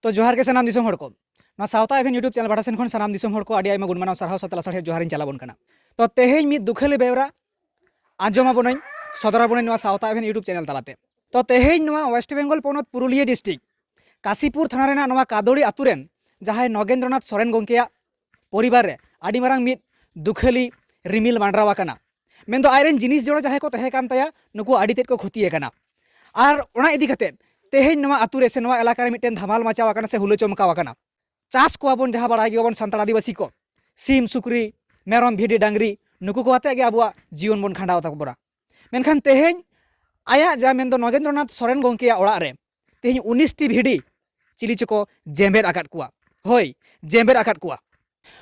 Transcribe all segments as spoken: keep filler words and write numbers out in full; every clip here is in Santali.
ᱛᱚ ᱡᱚᱦᱟᱨ ᱜᱮ ᱥᱟᱱᱟᱢ ᱫᱤᱥᱚᱢ ᱦᱚᱲ ᱠᱚ᱾ ᱱᱚᱣᱟ ᱥᱟᱶᱛᱟ ᱮᱵᱷᱮᱱ YouTube ᱪᱮᱱᱮᱞ ᱯᱟᱦᱴᱟ ᱥᱮᱱ ᱠᱷᱚᱱ ᱥᱟᱱᱟᱢ ᱫᱤᱥᱚᱢ ᱦᱚᱲ ᱠᱚ ᱟᱹᱰᱤ ᱟᱭᱢᱟ ᱜᱩᱱ ᱢᱟᱱᱟᱣ ᱥᱟᱨᱦᱟᱣ ᱥᱟᱶᱛᱮ ᱞᱟᱥᱟᱲᱦᱮᱫ ᱡᱚᱦᱟᱨᱤᱧ ᱪᱟᱞ ᱟᱵᱚᱱ ᱠᱟᱱᱟ᱾ ᱛᱚ ᱛᱮᱦᱮᱧ ᱢᱤᱫ ᱫᱩᱠᱷᱟᱹᱞᱤ ᱵᱮᱣᱨᱟ ᱟᱸᱡᱚᱢ ᱟᱵᱚᱱᱟᱹᱧ, ᱥᱚᱫᱚᱨ ᱟᱵᱚᱱᱟᱹᱧ ᱱᱚᱣᱟ ᱥᱟᱶᱛᱟ ᱮᱵᱷᱮᱱ YouTube ᱪᱮᱱᱮᱞ ᱛᱟᱞᱟᱛᱮ᱾ ᱛᱚ ᱛᱮᱦᱮᱧ ᱱᱚᱣᱟ West Bengal ᱯᱚᱱᱚᱛ ᱯᱩᱨᱩᱞᱤᱭᱟᱹ district ᱠᱟᱥᱤᱯᱩᱨ ᱛᱷᱟᱱᱟ ᱨᱮᱱᱟᱜ ᱱᱚᱣᱟ ᱠᱟᱫᱚᱲᱤ ᱟᱛᱳ ᱨᱮᱱ ᱡᱟᱦᱟᱸᱭ ᱱᱚᱜᱮᱱᱫᱨᱚᱱᱟᱛᱷ ᱥᱚᱨᱮᱱ ᱜᱚᱢᱠᱮᱭᱟᱜ ᱯᱚᱨᱤᱵᱟᱨ ᱨᱮ ᱟᱹᱰᱤ ᱢᱟᱨᱟᱝ ᱢᱤᱫ ᱫᱩᱠᱷᱟᱹᱞᱤ ᱨᱤᱢᱤᱞ ᱢᱟᱸᱰᱨᱟᱣ ᱟᱠᱟᱱᱟ᱾ ᱢᱮᱱᱫᱚ ᱟᱡᱨᱮᱱ ᱡᱤᱱᱤᱥ ᱡᱚᱲᱟ ᱡᱟᱦᱟᱸᱭ ᱠᱚ ᱛᱟᱦᱮᱸ ᱠᱟᱱ ᱛᱟᱭᱟ, ᱱᱩᱠᱩ ᱟᱹᱰᱤ ᱛᱮᱫ ᱠᱚ ᱠᱷᱚᱛᱤ ᱟᱠᱟᱱᱟ᱾ ᱟᱨ ᱚᱱᱟ ᱤᱫᱤ ᱠᱟᱛᱮᱫ ᱛᱮᱦᱮᱧ ᱱᱚᱣᱟ ᱟᱛᱳ ᱨᱮ ᱥᱮ ᱱᱚᱣᱟ ᱮᱞᱟᱠᱟ ᱨᱮ ᱢᱤᱫᱴᱮᱱ ᱫᱷᱟᱢᱟᱞ ᱢᱟᱪᱟᱣ ᱟᱠᱟᱱᱟ ᱥᱮ ᱦᱩᱞᱟᱹ ᱪᱚᱢᱠᱟᱣ ᱟᱠᱟᱱᱟ᱾ ᱪᱟᱥ ᱠᱚᱣᱟ ᱵᱚᱱ ᱡᱟᱦᱟᱸ ᱵᱟᱲᱟᱭ ᱜᱮᱭᱟᱵᱚᱱ ᱥᱟᱱᱛᱟᱲ ᱟᱹᱫᱤᱵᱟᱹᱥᱤ ᱠᱚ, ᱥᱤᱢ, ᱥᱩᱠᱨᱤ, ᱢᱮᱨᱚᱢ, ᱵᱷᱤᱰᱤ, ᱰᱟᱝᱨᱤ, ᱱᱩᱠᱩ ᱠᱚ ᱟᱛᱮ ᱜᱮ ᱟᱵᱚᱣᱟᱜ ᱡᱤᱭᱚᱱ ᱵᱚᱱ ᱠᱷᱟᱸᱰᱟᱣ ᱛᱟᱵᱚᱱᱟ᱾ ᱢᱮᱱᱠᱷᱟᱱ ᱛᱮᱦᱮᱧ ᱟᱭᱟᱜ ᱡᱟ ᱢᱮᱱᱫᱚ ᱱᱚᱜᱮᱱᱫᱨᱚᱱᱟᱛᱷ ᱥᱚᱨᱮᱱ ᱜᱚᱢᱠᱮᱭᱟᱜ ᱚᱲᱟᱜ ᱨᱮ ᱛᱮᱦᱮᱧ ᱩᱱᱤᱥ ᱴᱤ ᱵᱷᱤᱰᱤ ᱪᱤᱞᱤ ᱪᱚᱠᱚ ᱡᱮᱢᱵᱮᱫ ᱟᱠᱟᱫ ᱠᱚᱣᱟ᱾ ᱦᱳᱭ, ᱡᱮᱢᱵᱮᱫ ᱟᱠᱟᱫ ᱠᱚᱣᱟ᱾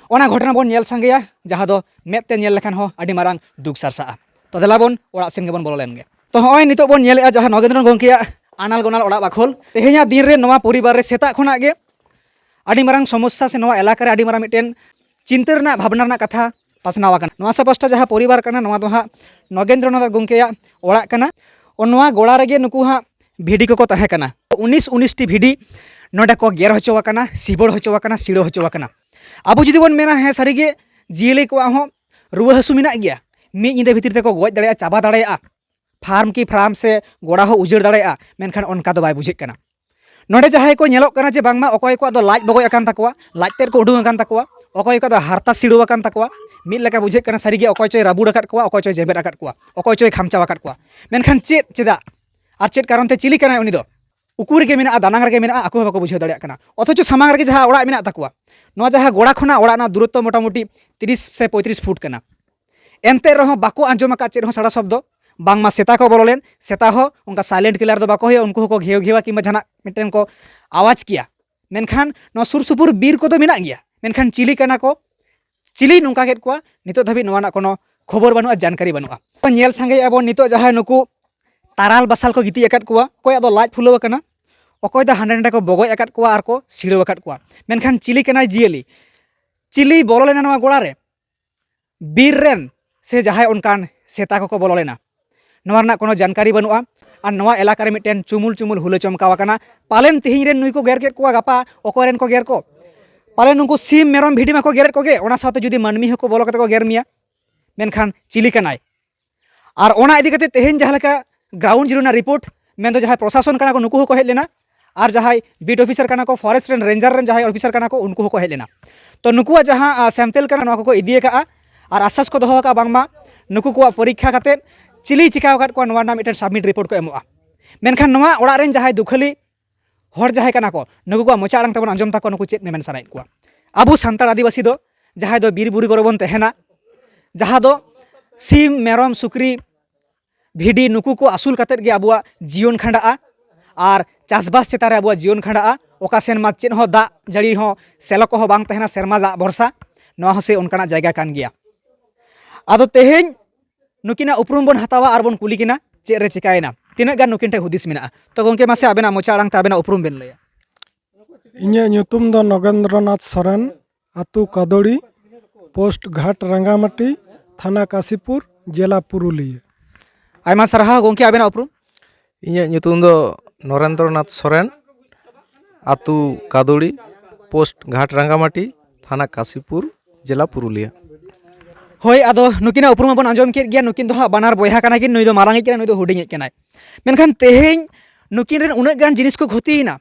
ᱚᱱᱟ ᱜᱷᱚᱴᱚᱱᱟ ᱵᱚᱱ ᱧᱮᱞ ᱥᱟᱸᱜᱮᱭᱟ, ᱡᱟᱦᱟᱸ ᱫᱚ ᱢᱮᱫ ᱛᱮ ᱧᱮᱞ ᱞᱮᱠᱷᱟᱱ ᱦᱚᱸ ᱟᱹᱰᱤ ᱢᱟᱨᱟᱝ ᱫᱩᱠ ᱥᱟᱨᱥᱟᱜᱼᱟ᱾ ᱛᱚ ᱫᱮᱞᱟ ᱵᱚᱱ ᱚᱲᱟᱜ ᱥᱮᱱ ᱜᱮᱵᱚᱱ ᱵᱚᱞᱚ ᱞᱮᱱ ᱜᱮ᱾ ᱛᱚ ᱦᱚᱸᱜᱼᱚᱭ ᱱᱤᱛᱚᱜ ᱵᱚᱱ ᱧᱮᱞᱮᱫᱼᱟ ᱡᱟᱦᱟᱸ ᱱᱚᱜᱮᱱᱫᱨᱚ ᱜᱚᱢᱠᱮᱭᱟᱜ ᱟᱱᱟᱞ ᱜᱚᱱᱟᱞ ᱚᱲᱟᱜ ᱵᱟᱠᱷᱳᱞ, ᱛᱮᱦᱮᱧᱟᱜ ᱫᱤᱱ ᱨᱮ ᱱᱚᱣᱟ ᱯᱚᱨᱤᱵᱟᱨ ᱨᱮ ᱥᱮᱛᱟᱜ ᱠᱷᱚᱱᱟᱜ ᱜᱮ ᱟᱹᱰᱤ ᱢᱟᱨᱟᱝ ᱥᱚᱢᱚᱥᱥᱟ ᱥᱮ ᱱᱚᱣᱟ ᱮᱞᱟᱠᱟ ᱨᱮ ᱟᱹᱰᱤ ᱢᱟᱨᱟᱝ ᱢᱤᱫᱴᱮᱱ ᱪᱤᱱᱛᱟᱹ ᱨᱮᱱᱟᱜ ᱵᱷᱟᱵᱽᱱᱟ ᱨᱮᱱᱟᱜ ᱠᱟᱛᱷᱟ ᱯᱟᱥᱱᱟᱣ ᱟᱠᱟᱱᱟ᱾ ᱱᱚᱣᱟ ᱥᱮ ᱯᱟᱥᱴᱟ ᱡᱟᱦᱟᱸ ᱯᱚᱨᱤᱵᱟᱨ ᱠᱟᱱᱟ, ᱱᱚᱣᱟ ᱫᱚ ᱦᱟᱸᱜ ᱱᱚᱜᱮᱱᱫᱨᱚᱱᱟᱛᱷ ᱜᱚᱢᱠᱮᱭᱟᱜ ᱚᱲᱟᱜ ᱠᱟᱱᱟ᱾ ᱱᱚᱣᱟ ᱜᱚᱲᱟ ᱨᱮᱜᱮ ᱱᱩᱠᱩ ᱦᱟᱸᱜ ᱵᱷᱤᱰᱤ ᱠᱚᱠᱚ ᱛᱟᱦᱮᱸ ᱠᱟᱱᱟ᱾ ᱩᱱᱤᱥ ᱩᱱᱤᱥ ᱴᱤ ᱵᱷᱤᱰᱤ ᱱᱚᱰᱮ ᱠᱚ ᱜᱮᱨ ᱦᱚᱪᱚ ᱟᱠᱟᱱᱟ, ᱥᱤᱵᱚᱲ ᱦᱚᱪᱚ ᱟᱠᱟᱱᱟ, ᱥᱤᱲᱟᱹ ᱦᱚᱪᱚ ᱟᱠᱟᱱᱟ᱾ ᱟᱵᱚ ᱡᱩᱫᱤ ᱵᱚᱱ ᱢᱮᱱᱟ, ᱦᱮᱸ ᱥᱟᱹᱨᱤᱜᱮ ᱡᱤᱭᱟᱹᱞᱤ ᱠᱚᱣᱟᱜ ᱦᱚᱸ ᱨᱩᱣᱟᱹ ᱦᱟᱹᱥᱩ ᱢᱮᱱᱟᱜ ᱜᱮᱭᱟ, ᱢᱤᱫ ᱧᱤᱫᱟᱹ ᱵᱷᱤᱛᱤᱨ ᱛᱮᱠᱚ ᱜᱚᱡ ᱫᱟᱲᱮᱭᱟᱜᱼᱟ, ᱪᱟᱵᱟ ᱫᱟᱲᱮᱭᱟᱜᱼᱟ, ᱯᱷᱟᱨᱢ ᱠᱤ ᱯᱷᱟᱨᱢ ᱥᱮ ᱜᱚᱲᱟ ᱦᱚᱸ ᱩᱡᱟᱹᱲ ᱫᱟᱲᱮᱭᱟᱜᱼᱟ, ᱢᱮᱱᱠᱷᱟᱱ ᱚᱱᱠᱟ ᱫᱚ ᱵᱟᱭ ᱵᱩᱡᱷᱟᱹᱜ ᱠᱟᱱᱟ᱾ ᱱᱚᱰᱮ ᱡᱟᱦᱟᱸᱭ ᱠᱚ ᱧᱮᱞᱚᱜ ᱠᱟᱱᱟ ᱡᱮ ᱵᱟᱝᱢᱟ ᱚᱠᱚᱭ ᱠᱚᱣᱟᱜ ᱫᱚ ᱞᱟᱡ ᱵᱚᱜᱚᱡ ᱟᱠᱟᱱ ᱛᱟᱠᱚᱣᱟ, ᱞᱟᱡ ᱛᱮᱫ ᱠᱚ ᱩᱰᱩᱝ ᱟᱠᱟᱱ ᱛᱟᱠᱚᱣᱟ, ᱚᱠᱚᱭ ᱠᱚᱣᱟᱜ ᱫᱚ ᱦᱟᱨᱛᱟ ᱥᱤᱲᱟᱹᱣ ᱟᱠᱟᱱ ᱛᱟᱠᱚᱣᱟ, ᱢᱤᱫ ᱞᱮᱠᱟ ᱵᱩᱡᱷᱟᱹᱜ ᱠᱟᱱᱟ ᱥᱟᱹᱨᱤᱜᱮ ᱚᱠᱚᱭ ᱪᱚᱭ ᱨᱟᱹᱵᱩᱲ ᱟᱠᱟᱫ ᱠᱚᱣᱟ, ᱚᱠᱚᱭ ᱪᱚᱭ ᱡᱮᱢᱵᱮᱫ ᱟᱠᱟᱫ ᱠᱚᱣᱟ, ᱚᱠᱚᱭ ᱪᱚᱭ ᱠᱷᱟᱢᱪᱟᱣ ᱟᱠᱟᱫ ᱠᱚᱣᱟ᱾ ᱢᱮᱱᱠᱷᱟᱱ ᱪᱮᱫ, ᱪᱮᱫᱟᱜ ᱟᱨ ᱪᱮᱫ ᱠᱟᱨᱚᱱ ᱛᱮ ᱪᱤᱞᱤ ᱠᱟᱱᱟᱭ ᱩᱱᱤ ᱫᱚ? ᱩᱠᱩ ᱨᱮᱜᱮ ᱢᱮᱱᱟᱜᱼᱟ, ᱫᱟᱱᱟᱝ ᱨᱮᱜᱮ ᱢᱮᱱᱟᱜᱼᱟ, ᱟᱠᱚ ᱦᱚᱸ ᱵᱟᱠᱚ ᱵᱩᱡᱷᱟᱹᱣ ᱫᱟᱲᱮᱭᱟᱜ ᱠᱟᱱᱟ᱾ ᱚᱛᱷᱚᱪᱚ ᱥᱟᱢᱟᱝ ᱨᱮᱜᱮ ᱡᱟᱦᱟᱸ ᱚᱲᱟᱜ ᱢᱮᱱᱟᱜ ᱛᱟᱠᱚᱣᱟ, ᱱᱚᱣᱟ ᱡᱟᱦᱟᱸ ᱜᱚᱲᱟ ᱠᱷᱚᱱᱟᱜ ᱚᱲᱟᱜ ᱨᱮᱱᱟᱜ ᱫᱩᱨᱚᱛᱛᱚ ᱢᱚᱴᱟᱢᱩᱴᱤ ᱛᱤᱨᱤᱥ ᱥᱮ ᱯᱚᱸᱭᱛᱨᱤᱥ ᱯᱷᱩᱴ ᱠᱟᱱᱟ᱾ ᱮᱱᱛᱮ ᱨᱮᱦᱚᱸ ᱵᱟᱠᱚ ᱟᱸᱡᱚᱢ ᱟᱠᱟᱫ ᱪᱮᱫ ᱦᱚᱸ ᱥᱟᱲᱟ ᱥᱚᱵᱫᱚ, ᱵᱟᱝᱢᱟ ᱥᱮᱛᱟ ᱠᱚ ᱵᱚᱞᱚ ᱞᱮᱱ, ᱥᱮᱛᱟ ᱦᱚᱸ ᱚᱱᱠᱟ silent killer ᱫᱚ ᱵᱟᱠᱚ ᱦᱩᱭᱩᱜᱼᱟ, ᱩᱱᱠᱩ ᱦᱚᱸᱠᱚ ᱜᱷᱮᱣ ᱜᱷᱮᱣᱟ ᱠᱤᱝᱵᱟ ᱡᱟᱦᱟᱱᱟᱜ ᱢᱤᱫᱴᱮᱱ ᱠᱚ ᱟᱣᱟᱡᱽ ᱠᱮᱭᱟ᱾ ᱢᱮᱱᱠᱷᱟᱱ ᱱᱚᱣᱟ ᱥᱩᱨ ᱥᱩᱯᱩᱨ ᱵᱤᱨ ᱠᱚᱫᱚ ᱢᱮᱱᱟᱜ ᱜᱮᱭᱟ, ᱢᱮᱱᱠᱷᱟᱱ ᱪᱤᱞᱤ ᱠᱟᱱᱟ ᱠᱚ, ᱪᱤᱞᱤ ᱱᱚᱝᱠᱟ ᱠᱮᱫ ᱠᱚᱣᱟ, ᱱᱤᱛᱚᱜ ᱫᱷᱟᱹᱵᱤᱡ ᱱᱚᱣᱟ ᱨᱮᱱᱟᱜ ᱠᱳᱱᱳ ᱠᱷᱚᱵᱚᱨ ᱵᱟᱹᱱᱩᱜᱼᱟ, ᱡᱟᱱᱠᱟᱨᱤ ᱵᱟᱹᱱᱩᱜᱼᱟ᱾ ᱧᱮᱞ ᱥᱟᱸᱜᱮᱭᱮᱫᱼᱟ ᱵᱚᱱ ᱱᱤᱛᱚᱜ ᱡᱟᱦᱟᱸᱭ ᱱᱩᱠᱩ ᱛᱟᱨᱟᱞ ᱵᱟᱥᱟᱞ ᱠᱚ ᱜᱤᱛᱤᱡ ᱟᱠᱟᱫ ᱠᱚᱣᱟ, ᱚᱠᱚᱭᱟᱜ ᱫᱚ ᱞᱟᱡ ᱯᱷᱩᱞᱟᱹᱣ ᱟᱠᱟᱱᱟ, ᱚᱠᱚᱭ ᱫᱚ ᱦᱟᱸᱰᱮ ᱱᱟᱰᱮ ᱠᱚ ᱵᱚᱜᱚᱡ ᱟᱠᱟᱫ ᱠᱚᱣᱟ ᱟᱨ ᱠᱚ ᱥᱤᱲᱟᱹᱣ ᱟᱠᱟᱫ ᱠᱚᱣᱟ᱾ ᱢᱮᱱᱠᱷᱟᱱ ᱪᱤᱞᱤ ᱠᱟᱱᱟᱭ ᱡᱤᱭᱟᱹᱞᱤ? ᱪᱤᱞᱤ ᱵᱚᱞᱚ ᱞᱮᱱᱟ ᱱᱚᱣᱟ ᱜᱚᱲᱟ ᱨᱮ? ᱵᱤᱨ ᱨᱮᱱ ᱥᱮ ᱡᱟᱦᱟᱸᱭ ᱚᱱᱠᱟᱱ ᱥᱮᱛᱟ ᱠᱚᱠᱚ ᱵᱚᱞᱚ ᱞᱮᱱᱟ? ᱱᱚᱣᱟ ᱨᱮᱱᱟᱜ ᱠᱳᱱᱳ ᱡᱟᱱᱠᱟᱨᱤ ᱵᱟᱹᱱᱩᱜᱼᱟ᱾ ᱟᱨ ᱱᱚᱣᱟ ᱮᱞᱟᱠᱟ ᱨᱮ ᱢᱤᱫᱴᱮᱱ ᱪᱩᱢᱩᱞ ᱪᱩᱢᱩᱞ ᱦᱩᱞᱟᱹ ᱪᱚᱢᱠᱟᱣ ᱟᱠᱟᱱᱟ᱾ ᱯᱟᱞᱮᱱ ᱛᱤᱦᱤᱧ ᱨᱮᱱ ᱱᱩᱭ ᱠᱚ ᱜᱮᱨ ᱠᱮᱫ ᱠᱚᱣᱟ, ᱜᱟᱯᱟ ᱚᱠᱚᱭ ᱨᱮᱱ ᱠᱚ ᱜᱮᱨ ᱠᱚ? ᱯᱟᱞᱮᱱ ᱱᱩᱠᱩ ᱥᱤᱢ ᱢᱮᱨᱚᱢ ᱵᱷᱤᱰᱤ ᱢᱟᱠᱚ ᱜᱮᱨᱮᱫ ᱠᱚᱜᱮ, ᱚᱱᱟ ᱥᱟᱶᱛᱮ ᱡᱩᱫᱤ ᱢᱟᱹᱱᱢᱤ ᱦᱚᱸᱠᱚ ᱵᱚᱞᱚ ᱠᱟᱛᱮ ᱠᱚ ᱜᱮᱨ ᱢᱮᱭᱟ, ᱢᱮᱱᱠᱷᱟᱱ ᱪᱤᱞᱤ ᱠᱟᱱᱟᱭ? ᱟᱨ ᱚᱱᱟ ᱤᱫᱤ ᱠᱟᱛᱮ ᱛᱮᱦᱮᱧ ᱡᱟᱦᱟᱸ ᱞᱮᱠᱟ ground zero ᱨᱮᱱᱟᱜ report, ᱢᱮᱱᱫᱚ ᱡᱟᱦᱟᱸᱭ ᱯᱨᱚᱥᱟᱥᱚᱱ ᱠᱟᱱᱟ ᱠᱚ, ᱱᱩᱠᱩ ᱦᱚᱸᱠᱚ ᱦᱮᱡ ᱞᱮᱱᱟ, ᱟᱨ ᱡᱟᱦᱟᱸᱭ beat officer ᱠᱟᱱᱟ ᱠᱚ, forest ᱨᱮᱱ ranger ᱨᱮᱱ ᱡᱟᱦᱟᱸᱭ officer ᱠᱟᱱᱟ ᱠᱚ, ᱩᱱᱠᱩ ᱦᱚᱸᱠᱚ ᱦᱮᱡ ᱞᱮᱱᱟ᱾ ᱛᱚ, ᱱᱩᱠᱩᱣᱟᱜ ᱡᱟᱦᱟᱸ, ᱟ, sample ᱠᱟᱱᱟ, ᱱᱚᱣᱟ ᱠᱚᱠᱚ ᱤᱫᱤ ᱟᱠᱟᱫᱼᱟ ᱟᱨ ᱟᱥᱥᱟᱥ ᱠᱚ ᱫᱚᱦᱚ ᱟᱠᱟᱫᱼᱟ, ᱵᱟᱝᱢᱟ ᱱᱩᱠᱩ ᱠᱚᱣᱟᱜ ᱯᱚᱨᱤᱠᱠᱷᱟ ᱠᱟᱛᱮ ᱪᱤᱞᱤᱭ ᱪᱤᱠᱟᱹ ᱟᱠᱟᱫ ᱠᱚᱣᱟ, ᱱᱚᱣᱟ ᱨᱮᱱᱟᱜ ᱢᱤᱫᱴᱮᱱ submit report ᱠᱚ ᱮᱢᱚᱜᱼᱟ᱾ ᱢᱮᱱᱠᱷᱟᱱ ᱱᱚᱣᱟ ᱚᱲᱟᱜ ᱨᱮᱱ ᱡᱟᱦᱟᱸᱭ ᱫᱩᱠᱷᱟᱹᱞᱤ ᱦᱚᱲ ᱡᱟᱦᱟᱸᱭ ᱠᱟᱱᱟ ᱠᱚ, ᱱᱩᱠᱩ ᱠᱚᱣᱟᱜ ᱢᱚᱪᱟ ᱟᱲᱟᱝ ᱛᱮᱵᱚᱱ ᱟᱸᱡᱚᱢ ᱛᱟᱠᱚᱣᱟ, ᱱᱩᱠᱩ ᱪᱮᱫ ᱢᱮᱢᱮᱱ ᱥᱟᱱᱟᱭᱮᱫ ᱠᱚᱣᱟ᱾ ᱟᱵᱚ ᱥᱟᱱᱛᱟᱲ ᱟᱹᱫᱤᱵᱟᱹᱥᱤ ᱫᱚ, ᱡᱟᱦᱟᱸᱭ ᱫᱚ ᱵᱤᱨ ᱵᱩᱨᱩ ᱠᱚᱨᱮ ᱵᱚᱱ ᱛᱟᱦᱮᱱᱟ, ᱡᱟᱦᱟᱸ ᱫᱚ ᱥᱤᱢ, ᱢᱮᱨᱚᱢ, ᱥᱩᱠᱨᱤ, ᱵᱷᱤᱰᱤ, ᱱᱩᱠᱩ ᱠᱚ ᱟᱹᱥᱩᱞ ᱠᱟᱛᱮᱫ ᱜᱮ ᱟᱵᱚᱣᱟᱜ ᱡᱤᱭᱚᱱ ᱠᱷᱟᱸᱰᱟᱜᱼᱟ᱾ ᱟᱨ ᱪᱟᱥᱵᱟᱥ ᱪᱮᱛᱟᱱ ᱨᱮ ᱟᱵᱚᱣᱟᱜ ᱡᱤᱭᱚᱱ ᱠᱷᱟᱸᱰᱟᱜᱼᱟ᱾ ᱚᱠᱟ ᱥᱮᱱ ᱢᱟ ᱪᱮᱫ ᱦᱚᱸ, ᱫᱟᱜ ᱡᱟᱹᱲᱤ ᱦᱚᱸ, ᱥᱮᱞᱚ ᱠᱚᱦᱚᱸ ᱵᱟᱝ ᱛᱟᱦᱮᱱᱟ, ᱥᱮᱨᱢᱟ ᱫᱟᱜ ᱵᱷᱚᱨᱥᱟ᱾ ᱱᱚᱣᱟ ᱦᱚᱸ ᱥᱮ ᱚᱱᱠᱟᱱᱟᱜ ᱡᱟᱭᱜᱟ ᱠᱟᱱ ᱜᱮᱭᱟ᱾ ᱟᱫᱚ ᱛᱮᱦᱮᱧ ᱱᱩᱠᱤᱱᱟᱜ ᱩᱯᱨᱩᱢ ᱵᱚᱱ ᱦᱟᱛᱟᱣᱟ ᱟᱨ ᱵᱚᱱ ᱠᱩᱞᱤ ᱠᱤᱱᱟ, ᱪᱮᱫ ᱨᱮ ᱪᱤᱠᱟᱭᱮᱱᱟ, ᱛᱤᱱᱟᱹᱜ ᱜᱟᱱ ᱱᱩᱠᱤᱱ ᱴᱷᱮᱱ ᱦᱩᱫᱤᱥ ᱢᱮᱱᱟᱜᱼᱟ᱾ ᱛᱚ ᱜᱚᱢᱠᱮ, ᱢᱟᱥᱮ ᱟᱵᱮᱱᱟᱜ ᱢᱚᱪᱟ ᱟᱲᱟᱝ ᱛᱮ ᱟᱵᱮᱱᱟᱜ ᱩᱯᱨᱩᱢ ᱵᱮᱱ ᱞᱟᱹᱭᱟ᱾ ᱤᱧᱟᱹᱜ ᱧᱩᱛᱩᱢ ᱫᱚ ᱱᱚᱜᱮᱱᱫᱨᱚᱱᱟᱛᱷ ᱥᱚᱨᱮᱱ, ᱟᱹᱛᱩ ᱠᱟᱫᱚᱲᱤ, ᱯᱳᱥᱴ ᱜᱷᱟᱴ ᱨᱟᱸᱜᱟᱢᱟᱴᱤ, ᱛᱷᱟᱱᱟ ᱠᱟᱥᱤᱯᱩᱨ, ᱡᱮᱞᱟ ᱯᱩᱨᱩᱞᱤᱭᱟᱹ᱾ ᱟᱭᱢᱟ ᱥᱟᱨᱦᱟᱣ ᱜᱚᱢᱠᱮ, ᱟᱵᱮᱱᱟᱜ ᱩᱯᱨᱩᱢ? ᱤᱧᱟᱹᱜ ᱧᱩᱛᱩᱢ ᱫᱚ ᱱᱚᱨᱮᱱᱫᱨᱚᱱᱟᱛᱷ ᱥᱚᱨᱮᱱ, ᱟᱹᱛᱩ ᱠᱟᱫᱚᱲᱤ, ᱯᱳᱥᱴ ᱜᱷᱟᱴ ᱨᱟᱸᱜᱟᱢᱟᱴᱤ, ᱛᱷᱟᱱᱟ ᱠᱟᱥᱤᱯᱩᱨ, ᱡᱮᱞᱟ ᱯᱩᱨᱩᱞᱤᱭᱟᱹ᱾ ᱦᱳᱭ, ᱟᱫᱚ ᱱᱩᱠᱤᱱᱟᱜ ᱩᱯᱨᱩᱢ ᱢᱟᱵᱚᱱ ᱟᱸᱡᱚᱢ ᱠᱮᱫ ᱜᱮᱭᱟ, ᱱᱩᱠᱤᱱ ᱫᱚ ᱦᱟᱸᱜ ᱵᱟᱱᱟᱨ ᱵᱚᱭᱦᱟ ᱠᱟᱱᱟ ᱠᱤᱱ, ᱱᱩᱭ ᱫᱚ ᱢᱟᱨᱟᱝᱤᱡ ᱠᱟᱱᱟᱭ, ᱱᱩᱭ ᱫᱚ ᱦᱩᱰᱤᱧᱤᱡ ᱠᱟᱱᱟᱭ᱾ ᱢᱮᱱᱠᱷᱟᱱ ᱛᱮᱦᱮᱧ ᱱᱩᱠᱤᱱ ᱨᱮᱱ ᱩᱱᱟᱹᱜ ᱜᱟᱱ ᱡᱤᱱᱤᱥ ᱠᱚ ᱠᱷᱚᱛᱤᱭᱮᱱᱟ,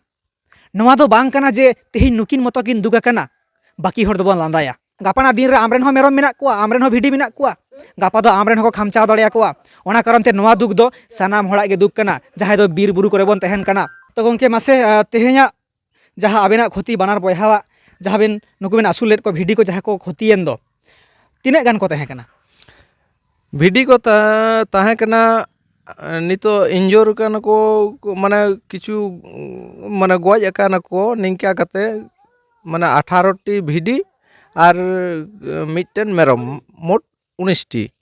ᱱᱚᱣᱟ ᱫᱚ ᱵᱟᱝ ᱠᱟᱱᱟ ᱡᱮ ᱛᱮᱦᱮᱧ ᱱᱩᱠᱤᱱ ᱢᱚᱛᱚ ᱠᱤᱱ ᱫᱩᱠ ᱟᱠᱟᱱᱟ, ᱵᱟᱹᱠᱤ ᱦᱚᱲ ᱫᱚᱵᱚᱱ ᱞᱟᱸᱫᱟᱭᱟ᱾ ᱜᱟᱯᱟ ᱫᱤᱱ ᱨᱮ ᱟᱢᱨᱮᱱ ᱦᱚᱸ ᱢᱮᱨᱚᱢ ᱢᱮᱱᱟᱜ ᱠᱚᱣᱟ, ᱟᱢᱨᱮᱱ ᱦᱚᱸ ᱵᱷᱤᱰᱤ ᱢᱮᱱᱟᱜ ᱠᱚᱣᱟ, ᱜᱟᱯᱟ ᱫᱚ ᱟᱢᱨᱮᱱ ᱦᱚᱸᱠᱚ ᱠᱷᱟᱢᱪᱟᱣ ᱫᱟᱲᱮᱭᱟᱠᱚᱣᱟ᱾ ᱚᱱᱟ ᱠᱟᱨᱚᱱ ᱛᱮ ᱱᱚᱣᱟ ᱫᱩᱠ ᱫᱚ ᱥᱟᱱᱟᱢ ᱦᱚᱲᱟᱜ ᱜᱮ ᱫᱩᱠ ᱠᱟᱱᱟ, ᱡᱟᱦᱟᱸᱭ ᱫᱚ ᱵᱤᱨ ᱵᱩᱨᱩ ᱠᱚᱨᱮ ᱵᱚᱱ ᱛᱟᱦᱮᱱ ᱠᱟᱱᱟ᱾ ᱛᱚ ᱜᱚᱢᱠᱮ, ᱢᱟᱥᱮ, ᱟᱸ, ᱛᱮᱦᱮᱧᱟᱜ ᱡᱟᱦᱟᱸ ᱟᱵᱮᱱᱟᱜ ᱠᱷᱚᱛᱤ, ᱵᱟᱱᱟᱨ ᱵᱚᱭᱦᱟᱣᱟᱜ, ᱡᱟᱦᱟᱸ ᱵᱮᱱ, ᱱᱩᱠᱩ ᱵᱮᱱ ᱟᱹᱥᱩᱞ ᱞᱮᱫ ᱠᱚ ᱵᱷᱤᱰᱤ ᱠᱚ ᱡᱟᱦᱟᱸ ᱠᱚ ᱠᱷᱚᱛᱤᱭᱮᱱ ᱫᱚ, ᱛᱤᱱᱟᱹᱜ ᱜᱟᱱ ᱠᱚ ᱛᱟᱦᱮᱸ ᱠᱟᱱᱟ? ᱵᱷᱤᱰᱤ ᱠᱚ ᱛᱟ-, ᱛᱟᱦᱮᱸ ᱠᱟᱱᱟ, ᱮᱸ, ᱱᱤᱛᱚᱜ ᱤᱱᱡᱳᱨ ᱠᱟᱱᱟ ᱠᱚ, ᱢᱟᱱᱮ ᱠᱤᱪᱷᱩ, ᱢᱟᱱᱮ ᱜᱚᱡ ᱟᱠᱟᱱᱟ ᱠᱚ ᱱᱤᱝᱠᱟ ᱠᱟᱛᱮ, ᱢᱟᱱᱮ ᱟᱴᱷᱟᱨᱚ ᱴᱤ ᱵᱷᱤᱰᱤ ᱟᱨ, ᱮᱸ, ᱢᱤᱫᱴᱮᱱ ᱢᱮᱨᱚᱢ, ᱢᱳᱴ ᱩᱱᱤᱥ ᱴᱤ᱾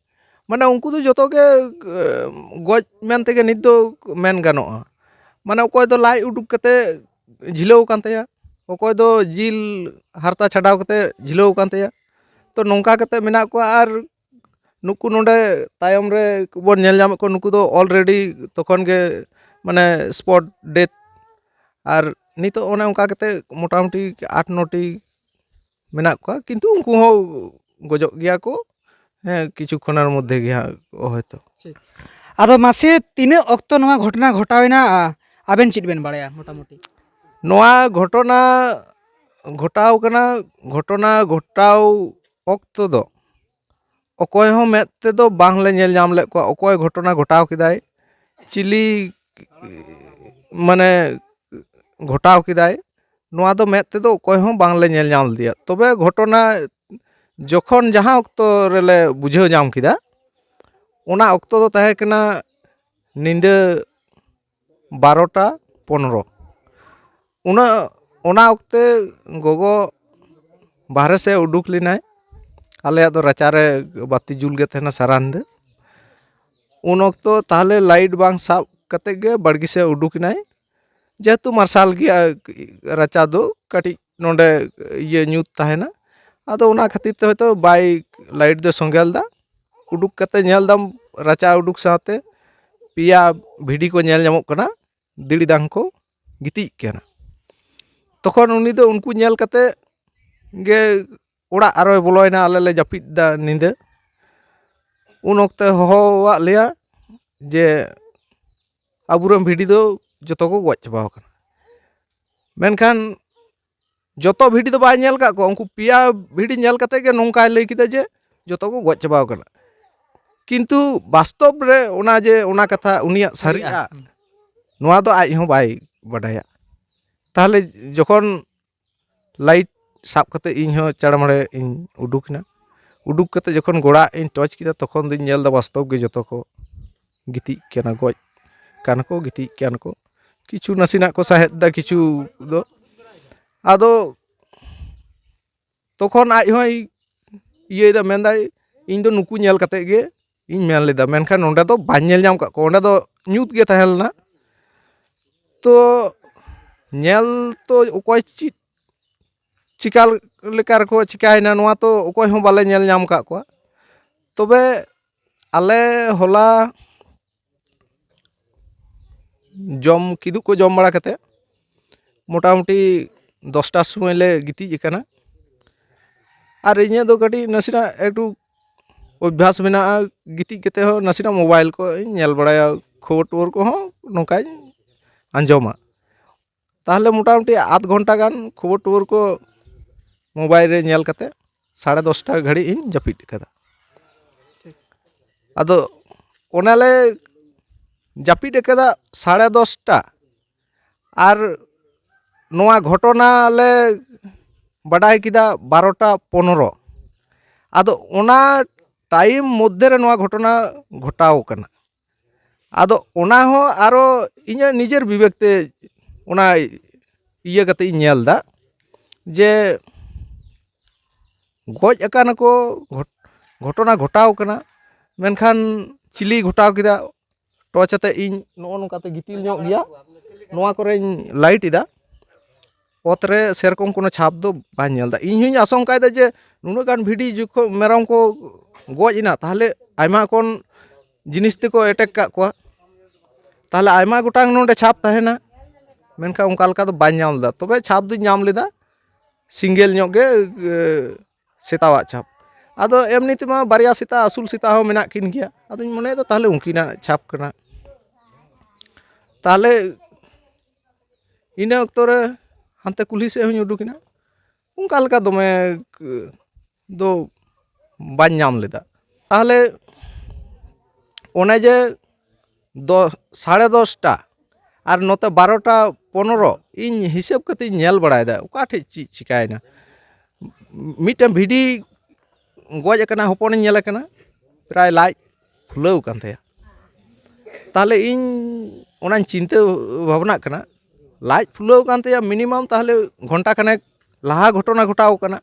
ᱢᱟᱱᱮ ᱩᱱᱠᱩ ᱫᱚ ᱡᱚᱛᱚ ᱜᱮ, ᱮᱸ, ᱜᱚᱡ ᱢᱮᱱ ᱛᱮᱜᱮ ᱱᱤᱛ ᱫᱚ ᱢᱮᱱ ᱜᱟᱱᱚᱜᱼᱟ᱾ ᱢᱟᱱᱮ ᱚᱠᱚᱭ ᱫᱚ ᱞᱟᱡ ᱩᱰᱩᱠ ᱠᱟᱛᱮ ᱡᱷᱤᱞᱟᱹᱣ ᱟᱠᱟᱱ ᱛᱟᱭᱟ, ᱚᱠᱚᱭ ᱫᱚ ᱡᱤᱞ ᱦᱟᱨᱛᱟ ᱪᱷᱟᱰᱟᱣ ᱠᱟᱛᱮ ᱡᱷᱤᱞᱟᱹᱣ ᱟᱠᱟᱱ ᱛᱟᱭᱟ᱾ ᱛᱚ ᱱᱚᱝᱠᱟ ᱠᱟᱛᱮ ᱢᱮᱱᱟᱜ ᱠᱚᱣᱟ᱾ ᱟᱨ ᱱᱩᱠᱩ ᱱᱚᱰᱮ ᱛᱟᱭᱚᱢ ᱨᱮ ᱵᱚᱱ ᱧᱮᱞ ᱧᱟᱢᱮᱫ ᱠᱚᱣᱟ, ᱱᱩᱠᱩ ᱫᱚ already ᱛᱚᱠᱷᱚᱱ ᱜᱮ ᱢᱟᱱᱮ spot death᱾ ᱟᱨ ᱱᱤᱛᱚᱜ ᱚᱱᱮ ᱚᱱᱠᱟ ᱠᱟᱛᱮ ᱢᱚᱴᱟᱢᱩᱴᱤ ᱟᱴ ᱱᱚᱴᱤ ᱢᱮᱱᱟᱜ ᱠᱚᱣᱟ, ᱠᱤᱱᱛᱩ ᱩᱱᱠᱩ ᱦᱚᱸ ᱜᱚᱡᱚᱜ ᱜᱮᱭᱟ ᱠᱚ, ᱦᱮᱸ, ᱠᱤᱪᱷᱩ ᱠᱷᱚᱱᱮᱨ ᱢᱚᱫᱽᱫᱷᱮ ᱜᱮ ᱦᱟᱸᱜ ᱦᱚᱭᱛᱳ᱾ ᱟᱫᱚ ᱢᱟᱥᱮ, ᱛᱤᱱᱟᱹᱜ ᱚᱠᱛᱚ ᱱᱚᱣᱟ ᱜᱷᱚᱴᱚᱱᱟ ᱜᱷᱚᱴᱟᱣᱮᱱᱟ? ᱟᱵᱮᱱ ᱪᱮᱫ ᱵᱮᱱ ᱵᱟᱲᱟᱭᱟ ᱢᱚᱴᱟᱢᱩᱴᱤ? ᱱᱚᱣᱟ ᱜᱷᱚᱴᱚᱱᱟ ᱜᱷᱚᱴᱟᱣ ᱠᱟᱱᱟ, ᱜᱷᱚᱴᱚᱱᱟ ᱜᱷᱚᱴᱟᱣ ᱚᱠᱛᱚ ᱫᱚ ᱚᱠᱚᱭ ᱦᱚᱸ ᱢᱮᱫ ᱛᱮᱫᱚ ᱵᱟᱝᱞᱮ ᱧᱮᱞ ᱧᱟᱢ ᱞᱮᱫ ᱠᱚᱣᱟ᱾ ᱚᱠᱚᱭ ᱜᱷᱚᱴᱚᱱᱟ ᱜᱷᱚᱴᱟᱣ ᱠᱮᱫᱟᱭ, ᱪᱤᱞᱤ ᱢᱟᱱᱮ ᱜᱷᱚᱴᱟᱣ ᱠᱮᱫᱟᱭ, ᱱᱚᱣᱟ ᱫᱚ ᱢᱮᱫ ᱛᱮᱫᱚ ᱚᱠᱚᱭ ᱦᱚᱸ ᱵᱟᱝᱞᱮ ᱧᱮᱞ ᱧᱟᱢ ᱞᱮᱫᱮᱭᱟ᱾ ᱛᱚᱵᱮ ᱜᱷᱚᱴᱚᱱᱟ ᱡᱚᱠᱷᱚᱱ ᱡᱟᱦᱟᱸ ᱚᱠᱛᱚ ᱨᱮᱞᱮ ᱵᱩᱡᱷᱟᱹᱣ ᱧᱟᱢ ᱠᱮᱫᱟ, ᱚᱱᱟ ᱚᱠᱛᱚ ᱫᱚ ᱛᱟᱦᱮᱸ ᱠᱟᱱᱟ ᱧᱤᱫᱟᱹ ᱵᱟᱨᱚᱴᱟ ᱯᱚᱱᱨᱚ᱾ ᱩᱱᱟᱹᱜ, ᱚᱱᱟ ᱚᱠᱛᱮ ᱜᱚᱜᱚ ᱵᱟᱦᱨᱮ ᱥᱮᱫ ᱩᱰᱩᱠ ᱞᱮᱱᱟᱭ᱾ ᱟᱞᱮᱭᱟᱜ ᱫᱚ ᱨᱟᱪᱟᱨᱮ ᱵᱟᱹᱛᱤ ᱡᱩᱞ ᱜᱮ ᱛᱟᱦᱮᱱᱟ ᱥᱟᱨᱟ ᱧᱤᱫᱟᱹ᱾ ᱩᱱ ᱚᱠᱛᱚ ᱛᱟᱦᱞᱮ light ᱵᱟᱝ ᱥᱟᱵ ᱠᱟᱛᱮ ᱜᱮ ᱵᱟᱲᱜᱮ ᱥᱮᱫ ᱩᱰᱩᱠ ᱮᱱᱟᱭ, ᱡᱮᱦᱮᱛᱩ ᱢᱟᱨᱥᱟᱞ ᱜᱮᱭᱟ ᱨᱟᱪᱟ ᱫᱚ, ᱠᱟᱹᱴᱤᱡ ᱱᱚᱰᱮ ᱤᱭᱟᱹ ᱧᱩᱛ ᱛᱟᱦᱮᱱᱟ᱾ ᱟᱫᱚ ᱚᱱᱟ ᱠᱷᱟᱹᱛᱤᱨ ᱛᱮ ᱦᱚᱭᱛᱳ ᱵᱟᱭ light ᱫᱚ ᱥᱚᱸᱜᱮ ᱞᱮᱫᱟ᱾ ᱩᱰᱩᱠ ᱠᱟᱛᱮ ᱧᱮᱞ ᱫᱟᱢ, ᱨᱟᱪᱟ ᱩᱰᱩᱠ ᱥᱟᱶᱛᱮ ᱯᱮᱭᱟ ᱵᱷᱤᱰᱤ ᱠᱚ ᱧᱮᱞ ᱧᱟᱢᱚᱜ ᱠᱟᱱᱟ, ᱫᱤᱲᱤᱫᱟᱝ ᱠᱚ ᱜᱤᱛᱤᱡ ᱠᱟᱱᱟ᱾ ᱛᱚᱠᱷᱚᱱ ᱩᱱᱤ ᱫᱚ ᱩᱱᱠᱩ ᱧᱮᱞ ᱠᱟᱛᱮ ᱜᱮ ᱚᱲᱟᱜ ᱟᱨᱚᱭ ᱵᱚᱞᱚᱭᱮᱱᱟ᱾ ᱟᱞᱮ ᱞᱮ ᱡᱟᱹᱯᱤᱫ ᱫᱟ ᱧᱤᱫᱟᱹ᱾ ᱩᱱ ᱚᱠᱛᱮ ᱦᱚᱦᱚᱣᱟᱫ ᱞᱮᱭᱟ ᱡᱮ ᱟᱵᱚᱨᱮᱱ ᱵᱷᱤᱰᱤ ᱫᱚ ᱡᱚᱛᱚ ᱠᱚ ᱜᱚᱡ ᱪᱟᱵᱟᱣ ᱠᱟᱱᱟ᱾ ᱢᱮᱱᱠᱷᱟᱱ ᱡᱚᱛᱚ ᱵᱷᱤᱰᱤ ᱫᱚ ᱵᱟᱭ ᱧᱮᱞ ᱠᱟᱜ ᱠᱚᱣᱟ᱾ ᱩᱱᱠᱩ ᱯᱮᱭᱟ ᱵᱷᱤᱰᱤ ᱧᱮᱞ ᱠᱟᱛᱮ ᱜᱮ ᱱᱚᱝᱠᱟᱭ ᱞᱟᱹᱭ ᱠᱮᱫᱟ ᱡᱮ ᱡᱚᱛᱚ ᱠᱚ ᱜᱚᱡ ᱪᱟᱵᱟᱣ ᱠᱟᱱᱟ᱾ ᱠᱤᱱᱛᱩ ᱵᱟᱥᱛᱚᱵ ᱨᱮ ᱚᱱᱟ ᱡᱮ ᱚᱱᱟ ᱠᱟᱛᱷᱟ ᱩᱱᱤᱭᱟᱜ ᱥᱟᱹᱨᱤᱜᱼᱟ, ᱦᱩᱸ᱾ ᱱᱚᱣᱟ ᱫᱚ ᱟᱡ ᱦᱚᱸ ᱵᱟᱭ ᱵᱟᱰᱟᱭᱟ᱾ ᱛᱟᱦᱞᱮ ᱡᱚᱠᱷᱚᱱ light ᱥᱟᱵ ᱠᱟᱛᱮ ᱤᱧ ᱦᱚᱸ ᱪᱟᱲᱢᱟᱲᱮ ᱤᱧ ᱩᱰᱩᱠ ᱮᱱᱟ᱾ ᱩᱰᱩᱠ ᱠᱟᱛᱮ ᱡᱚᱠᱷᱚᱱ ᱜᱚᱲᱟ ᱤᱧ torch ᱠᱮᱫᱟ, ᱛᱚᱠᱷᱚᱱ ᱫᱚᱧ ᱧᱮᱞ ᱮᱫᱟ ᱵᱟᱥᱛᱚᱵ ᱜᱮ ᱡᱚᱛᱚ ᱠᱚ ᱜᱤᱛᱤᱡ ᱠᱟᱱᱟ, ᱜᱚᱡ ᱠᱟᱱ ᱠᱚ, ᱜᱤᱛᱤᱡ ᱠᱟᱱ ᱠᱚ᱾ ᱠᱤᱪᱷᱩ ᱱᱟᱥᱮᱱᱟᱜ ᱠᱚ ᱥᱟᱦᱮᱫ ᱫᱟ, ᱠᱤᱪᱷᱩ ᱫᱚ᱾ ᱟᱫᱚ ᱛᱚᱠᱷᱚᱱ ᱟᱡ ᱦᱚᱸᱭ ᱤᱭᱟᱹᱭᱮᱫᱟ, ᱢᱮᱱᱫᱟᱭ, "ᱤᱧ ᱫᱚ ᱱᱩᱠᱩ ᱧᱮᱞ ᱠᱟᱛᱮ ᱜᱮ ᱤᱧ ᱢᱮᱱ ᱞᱮᱫᱟ, ᱢᱮᱱᱠᱷᱟᱱ ᱱᱚᱸᱰᱮ ᱫᱚ ᱵᱟᱹᱧ ᱧᱮᱞ ᱧᱟᱢ ᱠᱟᱜ ᱠᱚᱣᱟ, ᱚᱸᱰᱮ ᱫᱚ ᱧᱩᱛ ᱜᱮ ᱛᱟᱦᱮᱸ ᱞᱮᱱᱟ᱾ ᱛᱚ ᱧᱮᱞ ᱛᱚ ᱚᱠᱚᱭ ᱪᱮᱫ ᱪᱤᱠᱟ ᱞᱮᱠᱟ ᱨᱮᱠᱚ ᱪᱤᱠᱟᱭᱮᱱᱟ, ᱱᱚᱣᱟ ᱛᱚ ᱚᱠᱚᱭ ᱦᱚᱸ ᱵᱟᱞᱮ ᱧᱮᱞ ᱧᱟᱢ ᱠᱟᱜ ᱠᱚᱣᱟ᱾ ᱛᱚᱵᱮ ᱟᱞᱮ ᱦᱚᱞᱟ ᱡᱚᱢ, ᱠᱤᱫᱩᱵ ᱠᱚ ᱡᱚᱢ ᱵᱟᱲᱟ ᱠᱟᱛᱮ ᱢᱚᱴᱟᱢᱩᱴᱤ ᱫᱚᱥᱴᱟ ᱥᱚᱢᱚᱭ ᱞᱮ ᱜᱤᱛᱤᱡ ᱟᱠᱟᱱᱟ᱾ ᱟᱨ ᱤᱧᱟᱹᱜ ᱫᱚ ᱠᱟᱹᱴᱤᱡ ᱱᱟᱥᱮᱱᱟᱜ ᱮᱠᱴᱩ ᱚᱵᱷᱭᱟᱥ ᱢᱮᱱᱟᱜᱼᱟ, ᱜᱤᱛᱤᱡ ᱠᱟᱛᱮ ᱦᱚᱸ ᱱᱟᱥᱮᱱᱟᱜ ᱢᱳᱵᱟᱭᱤᱞ ᱠᱚᱧ ᱧᱮᱞ ᱵᱟᱲᱟᱭᱟ, ᱠᱷᱚᱵᱚᱨ ᱴᱚᱵᱚᱨ ᱠᱚᱦᱚᱸ ᱱᱚᱝᱠᱟᱧ ᱟᱸᱡᱚᱢᱟ᱾ ᱛᱟᱦᱚᱞᱮ ᱢᱚᱴᱟᱢᱩᱴᱤ ᱟᱫᱷ ᱜᱷᱚᱱᱴᱟ ᱜᱟᱱ ᱠᱷᱚᱵᱚᱨ ᱴᱚᱵᱚᱨ ᱠᱚ ᱢᱳᱵᱟᱭᱤᱞ ᱨᱮ ᱧᱮᱞ ᱠᱟᱛᱮ ᱥᱟᱲᱮ ᱫᱚᱥᱴᱟ ᱜᱷᱟᱹᱲᱤᱡ ᱤᱧ ᱡᱟᱹᱯᱤᱫ ᱟᱠᱟᱫᱟ᱾ ᱟᱫᱚ ᱚᱱᱟᱞᱮ ᱡᱟᱹᱯᱤᱫ ᱟᱠᱟᱫᱟ ᱥᱟᱲᱮ ᱫᱚᱥᱴᱟ, ᱟᱨ ᱱᱚᱣᱟ ᱜᱷᱚᱴᱚᱱᱟ ᱞᱮ ᱵᱟᱰᱟᱭ ᱠᱮᱫᱟ ᱵᱟᱨᱚᱴᱟ ᱯᱚᱱᱨᱚ᱾ ᱟᱫᱚ ᱚᱱᱟ ᱴᱟᱭᱤᱢ ᱢᱚᱫᱽᱫᱷᱮ ᱨᱮ ᱱᱚᱣᱟ ᱜᱷᱚᱴᱚᱱᱟ ᱜᱷᱚᱴᱟᱣ ᱠᱟᱱᱟ᱾ ᱟᱫᱚ ᱚᱱᱟ ᱦᱚᱸ ᱟᱨᱚ ᱤᱧᱟᱹᱜ ᱱᱤᱡᱮᱨ ᱵᱤᱵᱮᱠ ᱛᱮ ᱚᱱᱟ ᱤᱭᱟᱹ ᱠᱟᱛᱮ ᱤᱧ ᱧᱮᱞ ᱮᱫᱟ ᱡᱮ ᱜᱚᱡ ᱟᱠᱟᱱᱟ ᱠᱚ, ᱜᱷᱚᱴ-, ᱜᱷᱚᱴᱚᱱᱟ ᱜᱷᱚᱴᱟᱣ ᱠᱟᱱᱟ, ᱢᱮᱱᱠᱷᱟᱱ ᱪᱤᱞᱤ ᱜᱷᱚᱴᱟᱣ ᱠᱮᱫᱟ? ᱴᱚᱨᱪ ᱟᱛᱮ ᱤᱧ ᱱᱚᱜᱼᱚ ᱱᱚᱝᱠᱟᱛᱮ ᱜᱤᱛᱤᱞ ᱧᱚᱜ ᱜᱮᱭᱟ, ᱱᱚᱣᱟ ᱠᱚᱨᱮᱧ ᱞᱟᱭᱤᱴ ᱮᱫᱟ᱾ ᱚᱛ ᱨᱮ ᱥᱮᱨᱚᱠᱚᱢ ᱠᱳᱱᱳ ᱪᱷᱟᱯ ᱫᱚ ᱵᱟᱹᱧ ᱧᱮᱞ ᱮᱫᱟ᱾ ᱤᱧ ᱦᱚᱧ ᱟᱥᱚᱝᱠᱟᱭᱮᱫᱟ ᱡᱮ ᱱᱩᱱᱟᱹᱜ ᱜᱟᱱ ᱵᱷᱤᱰᱤ ᱡᱚᱠᱷᱚᱱ ᱢᱮᱨᱚᱢ ᱠᱚ ᱜᱚᱡ ᱮᱱᱟ, ᱛᱟᱦᱚᱞᱮ ᱟᱭᱢᱟ ᱠᱚᱱ ᱡᱤᱱᱤᱥ ᱛᱮᱠᱚ ᱮᱴᱮᱠ ᱠᱟᱜ ᱠᱚᱣᱟ, ᱛᱟᱦᱚᱞᱮ ᱟᱭᱢᱟ ᱜᱚᱴᱟᱝ ᱱᱚᱰᱮ ᱪᱷᱟᱯ ᱛᱟᱦᱮᱱᱟ᱾ ᱢᱮᱱᱠᱷᱟᱱ ᱚᱱᱠᱟ ᱞᱮᱠᱟ ᱫᱚ ᱵᱟᱹᱧ ᱧᱟᱢ ᱞᱮᱫᱟ, ᱛᱚᱵᱮ ᱪᱷᱟᱯ ᱫᱚᱧ ᱧᱟᱢ ᱞᱮᱫᱟ ᱥᱤᱸᱜᱮᱞ ᱧᱚᱜ ᱜᱮ, ᱮ, ᱥᱮᱛᱟᱣᱟᱜ ᱪᱷᱟᱯ᱾ ᱟᱫᱚ ᱮᱢᱱᱤ ᱛᱮᱢᱟ ᱵᱟᱨᱭᱟ ᱥᱮᱛᱟ, ᱟᱹᱥᱩᱞ ᱥᱮᱛᱟ ᱦᱚᱸ ᱢᱮᱱᱟᱜ ᱠᱤᱱ ᱜᱮᱭᱟ, ᱟᱫᱚᱧ ᱢᱚᱱᱮᱭᱮᱫᱟ ᱛᱟᱦᱚᱞᱮ ᱩᱱᱠᱤᱱᱟᱜ ᱪᱷᱟᱯ ᱠᱟᱱᱟ᱾ ᱛᱟᱦᱚᱞᱮ ᱤᱱᱟᱹ ᱚᱠᱛᱚ ᱨᱮ ᱦᱟᱱᱛᱮ ᱠᱩᱞᱦᱤ ᱥᱮᱫ ᱦᱚᱸᱧ ᱩᱰᱩᱠᱮᱱᱟ, ᱚᱱᱠᱟ ᱞᱮᱠᱟ ᱫᱚᱢᱮ ᱫᱚ ᱵᱟᱹᱧ ᱧᱟᱢ ᱞᱮᱫᱟ᱾ ᱛᱟᱦᱚᱞᱮ ᱚᱱᱮ ᱡᱮ ᱫᱚ-, ᱥᱟᱲᱮ ᱫᱚᱥᱴᱟ ᱟᱨ ᱱᱚᱛᱮ ᱵᱟᱨᱚᱴᱟ ᱯᱚᱱᱨᱚ, ᱤᱧ ᱦᱤᱥᱟᱹᱵ ᱠᱟᱛᱮᱧ ᱧᱮᱞ ᱵᱟᱲᱟᱭᱮᱫᱟ ᱚᱠᱟ ᱴᱷᱮᱡ ᱪᱮᱫ ᱪᱤᱠᱟᱹᱭᱮᱱᱟ᱾ ᱢᱤᱫᱴᱮᱱ ᱵᱷᱤᱰᱤ ᱜᱚᱡ ᱟᱠᱟᱱᱟ, ᱦᱚᱯᱚᱱᱤᱧ ᱧᱮᱞᱮ ᱠᱟᱱᱟ, ᱯᱨᱟᱭ ᱞᱟᱡ ᱯᱷᱩᱞᱟᱹᱣ ᱟᱠᱟᱱ ᱛᱟᱭᱟ᱾ ᱛᱟᱦᱚᱞᱮ ᱤᱧ ᱚᱱᱟᱧ ᱪᱤᱱᱛᱟᱹ ᱵᱷᱟᱵᱽᱱᱟᱜ ᱠᱟᱱᱟ, ᱞᱟᱡ ᱯᱷᱩᱞᱟᱹᱣ ᱟᱠᱟᱱ ᱛᱟᱭᱟ, ᱢᱤᱱᱤᱢᱟᱢ ᱛᱟᱦᱚᱞᱮ ᱜᱷᱚᱱᱴᱟ ᱠᱷᱟᱱᱮᱠ ᱞᱟᱦᱟ ᱜᱷᱚᱴᱚᱱᱟ ᱜᱷᱚᱴᱟᱣ ᱠᱟᱱᱟ᱾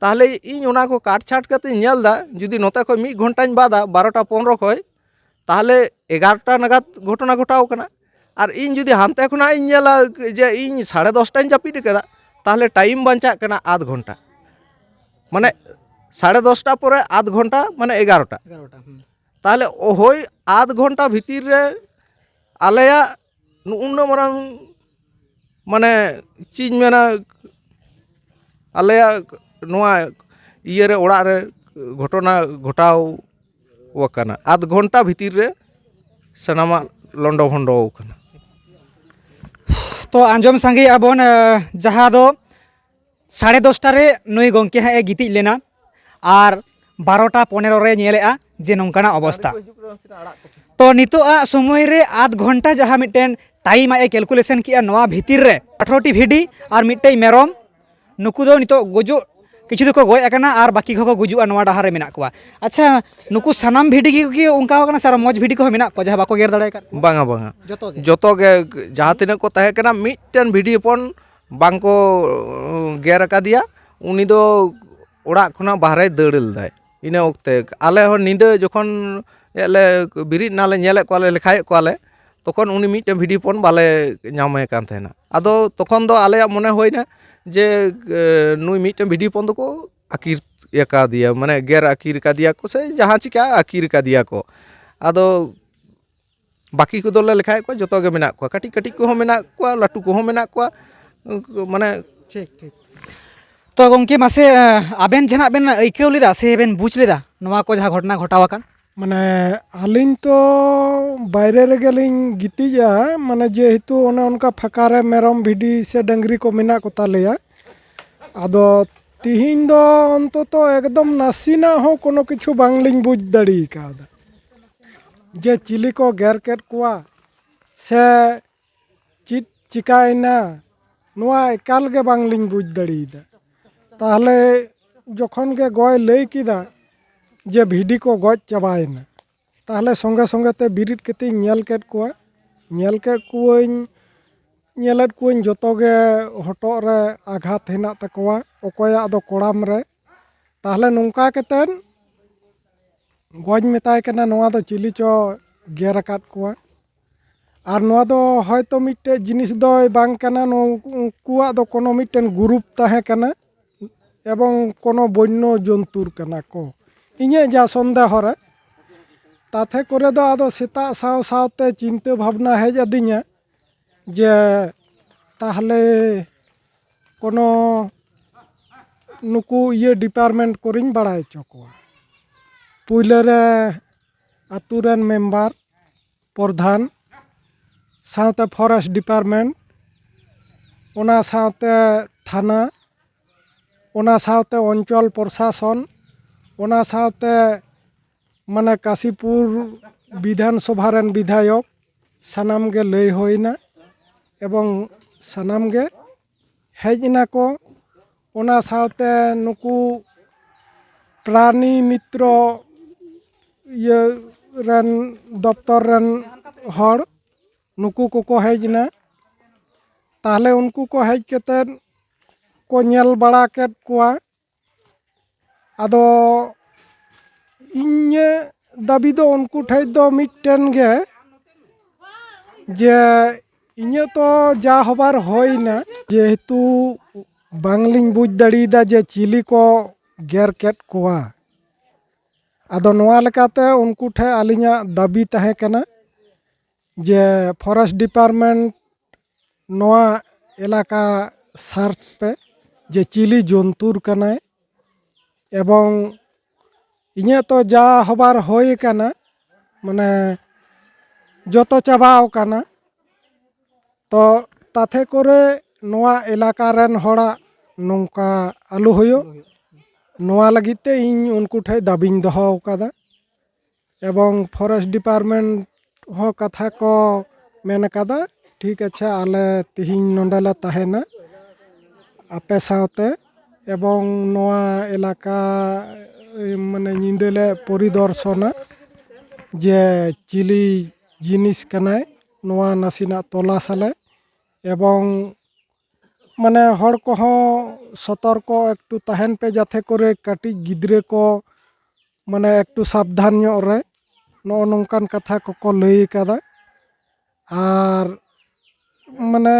ᱛᱟᱦᱚᱞᱮ ᱤᱧ ᱚᱱᱟ ᱠᱚ ᱠᱟᱴ ᱪᱷᱟᱴ ᱠᱟᱛᱮᱧ ᱧᱮᱞ ᱮᱫᱟ, ᱡᱩᱫᱤ ᱱᱚᱛᱮ ᱠᱷᱚᱱ ᱢᱤᱫ ᱜᱷᱚᱱᱴᱟᱧ ᱵᱟᱫᱟ, ᱵᱟᱨᱚᱴᱟ ᱯᱚᱱᱨᱚ ᱠᱷᱚᱱ, ᱛᱟᱦᱚᱞᱮ ᱮᱜᱟᱨᱚᱴᱟ ᱱᱟᱜᱟᱫ ᱜᱷᱚᱴᱚᱱᱟ ᱜᱷᱚᱴᱟᱣ ᱠᱟᱱᱟ᱾ ᱟᱨ ᱤᱧ ᱡᱩᱫᱤ ᱦᱟᱱᱛᱮ ᱠᱷᱚᱱᱟᱜ ᱤᱧ ᱧᱮᱞᱟ ᱡᱮ ᱤᱧ ᱥᱟᱲᱮ ᱫᱚᱥᱴᱟᱧ ᱡᱟᱹᱯᱤᱫ ᱟᱠᱟᱫᱟ, ᱛᱟᱦᱚᱞᱮ ᱴᱟᱭᱤᱢ ᱵᱟᱧᱪᱟᱜ ᱠᱟᱱᱟ ᱟᱫᱷ ᱜᱷᱚᱱᱴᱟ᱾ ᱢᱟᱱᱮ ᱥᱟᱲᱮ ᱫᱚᱥᱴᱟ ᱯᱚᱨᱮ ᱟᱫᱷ ᱜᱷᱚᱱᱴᱟ, ᱢᱟᱱᱮ ᱮᱜᱟᱨᱚᱴᱟ᱾ ᱮᱜᱟᱨᱚᱴᱟ, ᱦᱩᱸ᱾ ᱛᱟᱦᱚᱞᱮ ᱳ-, ᱦᱳᱭ ᱟᱫᱷ ᱜᱷᱚᱱᱴᱟ ᱵᱷᱤᱛᱤᱨ ᱨᱮ ᱟᱞᱮᱭᱟᱜ ᱱᱩᱱᱟᱹᱜ ᱢᱟᱨᱟᱝ, ᱢᱟᱱᱮ, ᱪᱮᱫ ᱤᱧ ᱢᱮᱱᱟ, ᱟᱞᱮᱭᱟᱜ ᱱᱚᱣᱟ ᱤᱭᱟᱹᱨᱮ, ᱚᱲᱟᱜ ᱨᱮ ᱜᱷᱚᱴᱚᱱᱟ ᱜᱷᱚᱴᱟᱣ ᱟᱠᱟᱱᱟ᱾ ᱟᱫᱷ ᱜᱷᱚᱱᱴᱟ ᱵᱷᱤᱛᱤᱨ ᱨᱮ ᱥᱟᱱᱟᱢᱟᱜ ᱞᱚᱱᱰᱚ ᱵᱷᱚᱱᱰᱚ ᱟᱠᱟᱱᱟ᱾ ᱛᱚ, ᱟᱸᱡᱚᱢ ᱥᱟᱸᱜᱮᱭᱮᱜᱼᱟ ᱵᱚᱱ, ᱮ, ᱡᱟᱦᱟᱸ ᱫᱚ ᱥᱟᱲᱮ ᱫᱚᱥᱴᱟ ᱨᱮ ᱱᱩᱭ ᱜᱚᱢᱠᱮ ᱦᱟᱸᱜ ᱮ ᱜᱤᱛᱤᱡ ᱞᱮᱱᱟ ᱟᱨ ᱵᱟᱨᱚᱴᱟ ᱯᱚᱱᱮᱨᱚ ᱨᱮ ᱧᱮᱞᱮᱜᱼᱟ ᱡᱮ ᱱᱚᱝᱠᱟᱱᱟᱜ ᱚᱵᱚᱥᱛᱟ᱾ ᱛᱚ, ᱱᱤᱛᱚᱜ ᱟᱜ ᱥᱚᱢᱚᱭ ᱨᱮ ᱟᱫᱷ ᱜᱷᱚᱱᱴᱟ ᱡᱟᱦᱟᱸ ᱢᱤᱫᱴᱮᱱ ᱴᱟᱭᱤᱢ ᱟᱡ ᱮ ᱠᱮᱞᱠᱩᱞᱮᱥᱚᱱ ᱠᱮᱜᱼᱟ, ᱱᱚᱣᱟ ᱵᱷᱤᱛᱤᱨ ᱨᱮ ᱟᱴᱷᱨᱚ ᱴᱤ ᱵᱷᱤᱰᱤ ᱟᱨ ᱢᱤᱫᱴᱮᱡ ᱢᱮᱨᱚᱢ, ᱱᱩᱠᱩ ᱫᱚ ᱱᱤᱛᱚᱜ ᱜᱩᱡᱩᱜ, ᱠᱤᱪᱷᱩ ᱫᱚᱠᱚ ᱜᱚᱡ ᱟᱠᱟᱱᱟ ᱟᱨ ᱵᱟᱹᱠᱤ ᱠᱚᱠᱚ ᱜᱩᱡᱩᱜᱼᱟ ᱱᱚᱣᱟ ᱰᱟᱦᱟᱨ ᱨᱮ ᱢᱮᱱᱟᱜ ᱠᱚᱣᱟ᱾ ᱟᱪᱪᱷᱟ, ᱱᱩᱠᱩ ᱥᱟᱱᱟᱢ ᱵᱷᱤᱰᱤ ᱜᱮ ᱠᱤ ᱚᱱᱠᱟ ᱟᱠᱟᱱᱟ ᱥᱮ ᱟᱨ ᱢᱚᱡᱽ ᱵᱷᱤᱰᱤ ᱠᱚᱦᱚᱸ ᱢᱮᱱᱟᱜ ᱠᱚᱣᱟ ᱡᱟᱦᱟᱸ ᱵᱟᱠᱚ ᱜᱮᱨ ᱫᱟᱲᱮ ᱟᱠᱟᱫ ᱠᱚᱣᱟ? ᱵᱟᱝᱟ, ᱵᱟᱝᱟ᱾ ᱡᱚᱛᱚ ᱜᱮ? ᱡᱚᱛᱚ ᱜᱮ, ᱡᱟᱦᱟᱸ ᱛᱤᱱᱟᱹᱜ ᱠᱚ ᱛᱟᱦᱮᱸ ᱠᱟᱱᱟ, ᱢᱤᱫᱴᱮᱱ ᱵᱷᱤᱰᱤ ᱦᱚᱯᱚᱱ ᱵᱟᱝ ᱠᱚ, ᱩᱸ, ᱜᱮᱨ ᱟᱠᱟᱫᱮᱭᱟ᱾ ᱩᱱᱤ ᱫᱚ ᱚᱲᱟᱜ ᱠᱷᱚᱱᱟᱜ ᱵᱟᱦᱨᱮᱭ ᱫᱟᱹᱲ ᱞᱮᱫᱟᱭ᱾ ᱤᱱᱟᱹ ᱚᱠᱛᱮ ᱟᱞᱮ ᱦᱚᱸ ᱧᱤᱫᱟᱹ ᱡᱚᱠᱷᱚᱱ ᱞᱮ ᱵᱮᱨᱮᱫ ᱮᱱᱟᱞᱮ, ᱧᱮᱞᱮᱫ ᱠᱚᱣᱟᱞᱮ, ᱞᱮᱠᱷᱟᱭᱮᱫ ᱠᱚᱣᱟᱞᱮ, ᱛᱚᱠᱷᱚᱱ ᱩᱱᱤ ᱢᱤᱫᱴᱮᱱ ᱵᱷᱤᱰᱤ ᱦᱚᱯᱚᱱ ᱵᱟᱞᱮ ᱧᱟᱢᱮ ᱠᱟᱱ ᱛᱟᱦᱮᱱᱟ᱾ ᱟᱫᱚ ᱛᱚᱠᱷᱚᱱ ᱫᱚ ᱟᱞᱮᱭᱟᱜ ᱢᱚᱱᱮ ᱦᱩᱭᱱᱟ ᱡᱮ, ᱮ, ᱱᱩᱭ ᱢᱤᱫᱴᱮᱱ ᱵᱷᱤᱰᱤ ᱦᱚᱯᱚᱱ ᱫᱚᱠᱚ ᱟᱹᱠᱤᱨ ᱟᱠᱟᱫᱮᱭᱟ, ᱢᱟᱱᱮ ᱜᱮᱨ ᱟᱹᱠᱤᱨ ᱟᱠᱟᱫᱮᱭᱟ ᱠᱚ ᱥᱮ ᱡᱟᱦᱟᱸ ᱪᱤᱠᱟ ᱟᱹᱠᱤᱨ ᱟᱠᱟᱫᱮᱭᱟ ᱠᱚ᱾ ᱟᱫᱚ ᱵᱟᱹᱠᱤ ᱠᱚᱫᱚᱞᱮ ᱞᱮᱠᱷᱟᱭᱮᱫ ᱠᱚᱣᱟ, ᱡᱚᱛᱚ ᱜᱮ ᱢᱮᱱᱟᱜ ᱠᱚᱣᱟ, ᱠᱟᱹᱴᱤᱡ ᱠᱟᱹᱴᱤᱡ ᱠᱚᱦᱚᱸ ᱢᱮᱱᱟᱜ ᱠᱚᱣᱟ, ᱞᱟᱹᱴᱩ ᱠᱚᱦᱚᱸ ᱢᱮᱱᱟᱜ ᱠᱚᱣᱟ, ᱢᱟᱱᱮ᱾ ᱴᱷᱤᱠ, ᱴᱷᱤᱠ᱾ ᱛᱚ ᱜᱚᱢᱠᱮ, ᱢᱟᱥᱮ, ᱟᱵᱮᱱ ᱡᱟᱦᱟᱱᱟᱜ ᱵᱮᱱ ᱟᱹᱭᱠᱟᱹᱣ ᱞᱮᱫᱟ ᱥᱮ ᱵᱮᱱ ᱵᱩᱡᱽ ᱞᱮᱫᱟ ᱱᱚᱣᱟ ᱠᱚ ᱡᱟᱦᱟᱸ ᱜᱷᱚᱴᱚᱱᱟ ᱜᱷᱚᱴᱟᱣ ᱟᱠᱟᱱ? ᱢᱟᱱᱮ, ᱟᱹᱞᱤᱧ ᱛᱚ ᱵᱟᱭᱨᱮ ᱨᱮᱜᱮ ᱞᱤᱧ ᱜᱤᱛᱤᱡᱼᱟ, ᱢᱟᱱᱮ, ᱡᱮᱦᱮᱛᱩ ᱚᱱᱮ ᱚᱱᱠᱟ ᱯᱷᱟᱸᱠᱟ ᱨᱮ ᱢᱮᱨᱚᱢ, ᱵᱷᱤᱰᱤ ᱥᱮ ᱰᱟᱹᱝᱨᱤ ᱠᱚ ᱢᱮᱱᱟᱜ ᱠᱚ ᱛᱟᱞᱮᱭᱟ᱾ ᱟᱫᱚ ᱛᱤᱦᱤᱧ ᱫᱚ ᱚᱱᱛᱚᱛᱚ ᱮᱠᱫᱚᱢ ᱱᱟᱥᱮᱱᱟᱜ ᱦᱚᱸ ᱠᱳᱱᱳ ᱠᱤᱪᱷᱩ ᱵᱟᱝᱞᱤᱧ ᱵᱩᱡᱽ ᱫᱟᱲᱮ ᱠᱟᱣᱫᱟ ᱡᱮ ᱪᱤᱞᱤ ᱠᱚ ᱜᱮᱨ ᱠᱮᱫ ᱠᱚᱣᱟ ᱥᱮ ᱪᱮᱫ ᱪᱤᱠᱟᱭᱮᱱᱟ, ᱱᱚᱣᱟ ᱮᱠᱟᱞ ᱜᱮ ᱵᱟᱝᱞᱤᱧ ᱵᱩᱡᱽ ᱫᱟᱲᱮᱭᱟᱫᱟ᱾ ᱛᱟᱦᱚᱞᱮ ᱡᱚᱠᱷᱚᱱ ᱜᱮ ᱜᱚᱭ ᱞᱟᱹᱭ ᱠᱮᱫᱟ ᱡᱮ ᱵᱷᱤᱰᱤ ᱠᱚ ᱜᱚᱡ ᱪᱟᱵᱟᱭᱮᱱᱟ, ᱛᱟᱦᱚᱞᱮ ᱥᱚᱸᱜᱮ ᱥᱚᱸᱜᱮ ᱛᱮ ᱵᱮᱨᱮᱫ ᱠᱟᱛᱮᱧ ᱧᱮᱞ ᱠᱮᱫ ᱠᱚᱣᱟ᱾ ᱧᱮᱞ ᱠᱮᱫ ᱠᱚᱣᱟᱹᱧ, ᱧᱮᱞᱮᱫ ᱠᱚᱣᱟᱹᱧ ᱡᱚᱛᱚ ᱜᱮ ᱦᱚᱴᱚᱜ ᱨᱮ ᱟᱜᱷᱟᱛ ᱦᱮᱱᱟᱜ ᱛᱟᱠᱚᱣᱟ, ᱚᱠᱚᱭᱟᱜ ᱫᱚ ᱠᱚᱲᱟᱢ ᱨᱮ᱾ ᱛᱟᱦᱚᱞᱮ ᱱᱚᱝᱠᱟ ᱠᱟᱛᱮᱫ ᱜᱚᱡ ᱢᱮᱛᱟᱭ ᱠᱟᱱᱟ, ᱱᱚᱣᱟ ᱫᱚ ᱪᱤᱞᱤ ᱪᱚ ᱜᱮᱨ ᱟᱠᱟᱫ ᱠᱚᱣᱟ᱾ ᱟᱨ ᱱᱚᱣᱟ ᱫᱚ ᱦᱚᱭᱛᱳ ᱢᱤᱫᱴᱮᱡ ᱡᱤᱱᱤᱥ ᱫᱚᱭ ᱵᱟᱝ ᱠᱟᱱᱟ, ᱱᱩᱠᱩᱣᱟᱜ ᱫᱚ ᱠᱳᱱᱳ ᱢᱤᱫᱴᱮᱱ ᱜᱨᱩᱯ ᱛᱟᱦᱮᱸ ᱠᱟᱱᱟ, ᱮᱵᱚᱝ ᱠᱳᱱᱳ ᱵᱚᱱᱱᱚ ᱡᱚᱱᱛᱩᱨ ᱠᱟᱱᱟ ᱠᱚ, ᱤᱧᱟᱹᱜ ᱡᱟ ᱥᱚᱱᱫᱮᱦᱚ ᱨᱮ᱾ ᱛᱟᱛᱷᱮ ᱠᱚᱨᱮ ᱫᱚ ᱟᱫᱚ ᱥᱮᱛᱟᱜ ᱥᱟᱶ ᱥᱟᱶᱛᱮ ᱪᱤᱱᱛᱟᱹ ᱵᱷᱟᱵᱽᱱᱟ ᱦᱮᱡ ᱟᱹᱫᱤᱧᱟ ᱡᱮ ᱛᱟᱦᱞᱮ ᱠᱳᱱᱳ ᱱᱩᱠᱩ ᱤᱭᱟᱹ department ᱠᱚᱨᱮᱧ ᱵᱟᱲᱟᱭ ᱦᱚᱪᱚ ᱠᱚᱣᱟ᱾ ᱯᱩᱭᱞᱟᱹ ᱨᱮ ᱟᱛᱳ ᱨᱮᱱ ᱢᱮᱢᱵᱟᱨ, ᱯᱨᱚᱫᱷᱟᱱ, ᱥᱟᱶᱛᱮ forest department, ᱚᱱᱟ ᱥᱟᱶᱛᱮ ᱛᱷᱟᱱᱟ, ᱚᱱᱟ ᱥᱟᱶᱛᱮ ᱚᱧᱪᱚᱞ ᱯᱨᱚᱥᱟᱥᱚᱱ, ᱚᱱᱟ ᱥᱟᱶᱛᱮ ᱢᱟᱱᱮ ᱠᱟᱥᱤᱯᱩᱨ ᱵᱤᱫᱷᱟᱱ ᱥᱚᱵᱷᱟ ᱨᱮᱱ ᱵᱤᱫᱷᱟᱭᱚᱠ, ᱥᱟᱱᱟᱢ ᱜᱮ ᱞᱟᱹᱭ ᱦᱩᱭᱱᱟ᱾ ᱮᱵᱚᱝ ᱥᱟᱱᱟᱢ ᱜᱮ ᱦᱮᱡ ᱮᱱᱟ ᱠᱚ᱾ ᱚᱱᱟ ᱥᱟᱶᱛᱮ ᱱᱩᱠᱩ ᱯᱨᱟᱱᱤ ᱢᱤᱛᱨᱚ ᱤᱭᱟᱹ ᱨᱮᱱ ᱫᱚᱯᱛᱚᱨ ᱨᱮᱱ ᱦᱚᱲ, ᱱᱩᱠᱩ ᱠᱚᱠᱚ ᱦᱮᱡ ᱮᱱᱟ᱾ ᱛᱟᱦᱞᱮ ᱩᱱᱠᱩ ᱠᱚ ᱦᱮᱡ ᱠᱟᱛᱮᱫ ᱠᱚ ᱧᱮᱞ ᱵᱟᱲᱟ ᱠᱮᱫ ᱠᱚᱣᱟ᱾ ᱟᱫᱚ ᱤᱧᱟᱹᱜ ᱫᱟᱹᱵᱤ ᱫᱚ ᱩᱱᱠᱩ ᱴᱷᱮᱡ ᱫᱚ ᱢᱤᱫᱴᱮᱱ ᱜᱮ, ᱡᱮ ᱤᱧᱟᱹᱜ ᱛᱚ ᱡᱟ ᱦᱚᱵᱟᱨ ᱦᱩᱭᱱᱟ, ᱡᱮᱦᱮᱛᱩ ᱵᱟᱝᱞᱤᱧ ᱵᱩᱡᱽ ᱫᱟᱲᱮᱭᱟᱫᱟ ᱡᱮ ᱪᱤᱞᱤ ᱠᱚ ᱜᱮᱨ ᱠᱮᱫ ᱠᱚᱣᱟ᱾ ᱟᱫᱚ ᱱᱚᱣᱟ ᱞᱮᱠᱟᱛᱮ ᱩᱱᱠᱩ ᱴᱷᱮᱡ ᱟᱹᱞᱤᱧᱟᱜ ᱫᱟᱹᱵᱤ ᱛᱟᱦᱮᱸ ᱠᱟᱱᱟ ᱡᱮ forest department ᱱᱚᱣᱟ ᱮᱞᱟᱠᱟ search ᱯᱮ ᱡᱮ ᱪᱤᱞᱤ ᱡᱚᱱᱛᱩᱨ ᱠᱟᱱᱟᱭ᱾ ᱮᱵᱚᱝ ᱤᱧᱟᱹᱜ ᱛᱚ ᱡᱟ ᱦᱚᱵᱟᱨ ᱦᱩᱭ ᱟᱠᱟᱱᱟ, ᱢᱟᱱᱮ ᱡᱚᱛᱚ ᱪᱟᱵᱟᱣ ᱟᱠᱟᱱᱟ᱾ ᱛᱚ ᱛᱟᱛᱷᱮ ᱠᱚᱨᱮ ᱱᱚᱣᱟ ᱮᱞᱟᱠᱟ ᱨᱮᱱ ᱦᱚᱲᱟᱜ ᱱᱚᱝᱠᱟ ᱟᱞᱚ ᱦᱩᱭᱩᱜ, ᱱᱚᱣᱟ ᱞᱟᱹᱜᱤᱫ ᱛᱮ ᱤᱧ ᱩᱱᱠᱩ ᱴᱷᱮᱡ ᱫᱟᱹᱵᱤᱧ ᱫᱚᱦᱚ ᱟᱠᱟᱫᱟ᱾ ᱮᱵᱚᱝ forest department ᱦᱚᱸ ᱠᱟᱛᱷᱟ ᱠᱚ ᱢᱮᱱ ᱟᱠᱟᱫᱟ, ᱴᱷᱤᱠ ᱟᱪᱷᱮ, ᱟᱞᱮ ᱛᱤᱦᱤᱧ ᱱᱚᱰᱮ ᱞᱮ ᱛᱟᱦᱮᱱᱟ ᱟᱯᱮ ᱥᱟᱶᱛᱮ, ᱮᱵᱚᱝ ᱱᱚᱣᱟ ᱮᱞᱟᱠᱟ, ᱮ, ᱢᱟᱱᱮ ᱧᱤᱫᱟᱹ ᱞᱮ ᱯᱚᱨᱤᱫᱚᱨᱥᱚᱱᱟ ᱡᱮ ᱪᱤᱞᱤ ᱡᱤᱱᱤᱥ ᱠᱟᱱᱟᱭ, ᱱᱚᱣᱟ ᱱᱟᱥᱮᱱᱟᱜ ᱛᱚᱞᱟᱥ ᱟᱞᱮ᱾ ᱮᱵᱚᱝ ᱢᱟᱱᱮ ᱦᱚᱲ ᱠᱚᱦᱚᱸ ᱥᱚᱛᱚᱨᱠᱚ ᱮᱠᱴᱩ ᱛᱟᱦᱮᱱ ᱯᱮ, ᱡᱟᱛᱮ ᱠᱚᱨᱮ ᱠᱟᱹᱴᱤᱡ ᱜᱤᱫᱽᱨᱟᱹ ᱠᱚ ᱢᱟᱱᱮ ᱮᱠᱴᱩ ᱥᱟᱵᱫᱷᱟᱱ ᱧᱚᱜ ᱨᱮ, ᱱᱚᱜᱼᱚ ᱱᱚᱝᱠᱟᱱ ᱠᱟᱛᱷᱟ ᱠᱚᱠᱚ ᱞᱟᱹᱭ ᱟᱠᱟᱫᱟ᱾ ᱟᱨ ᱢᱟᱱᱮ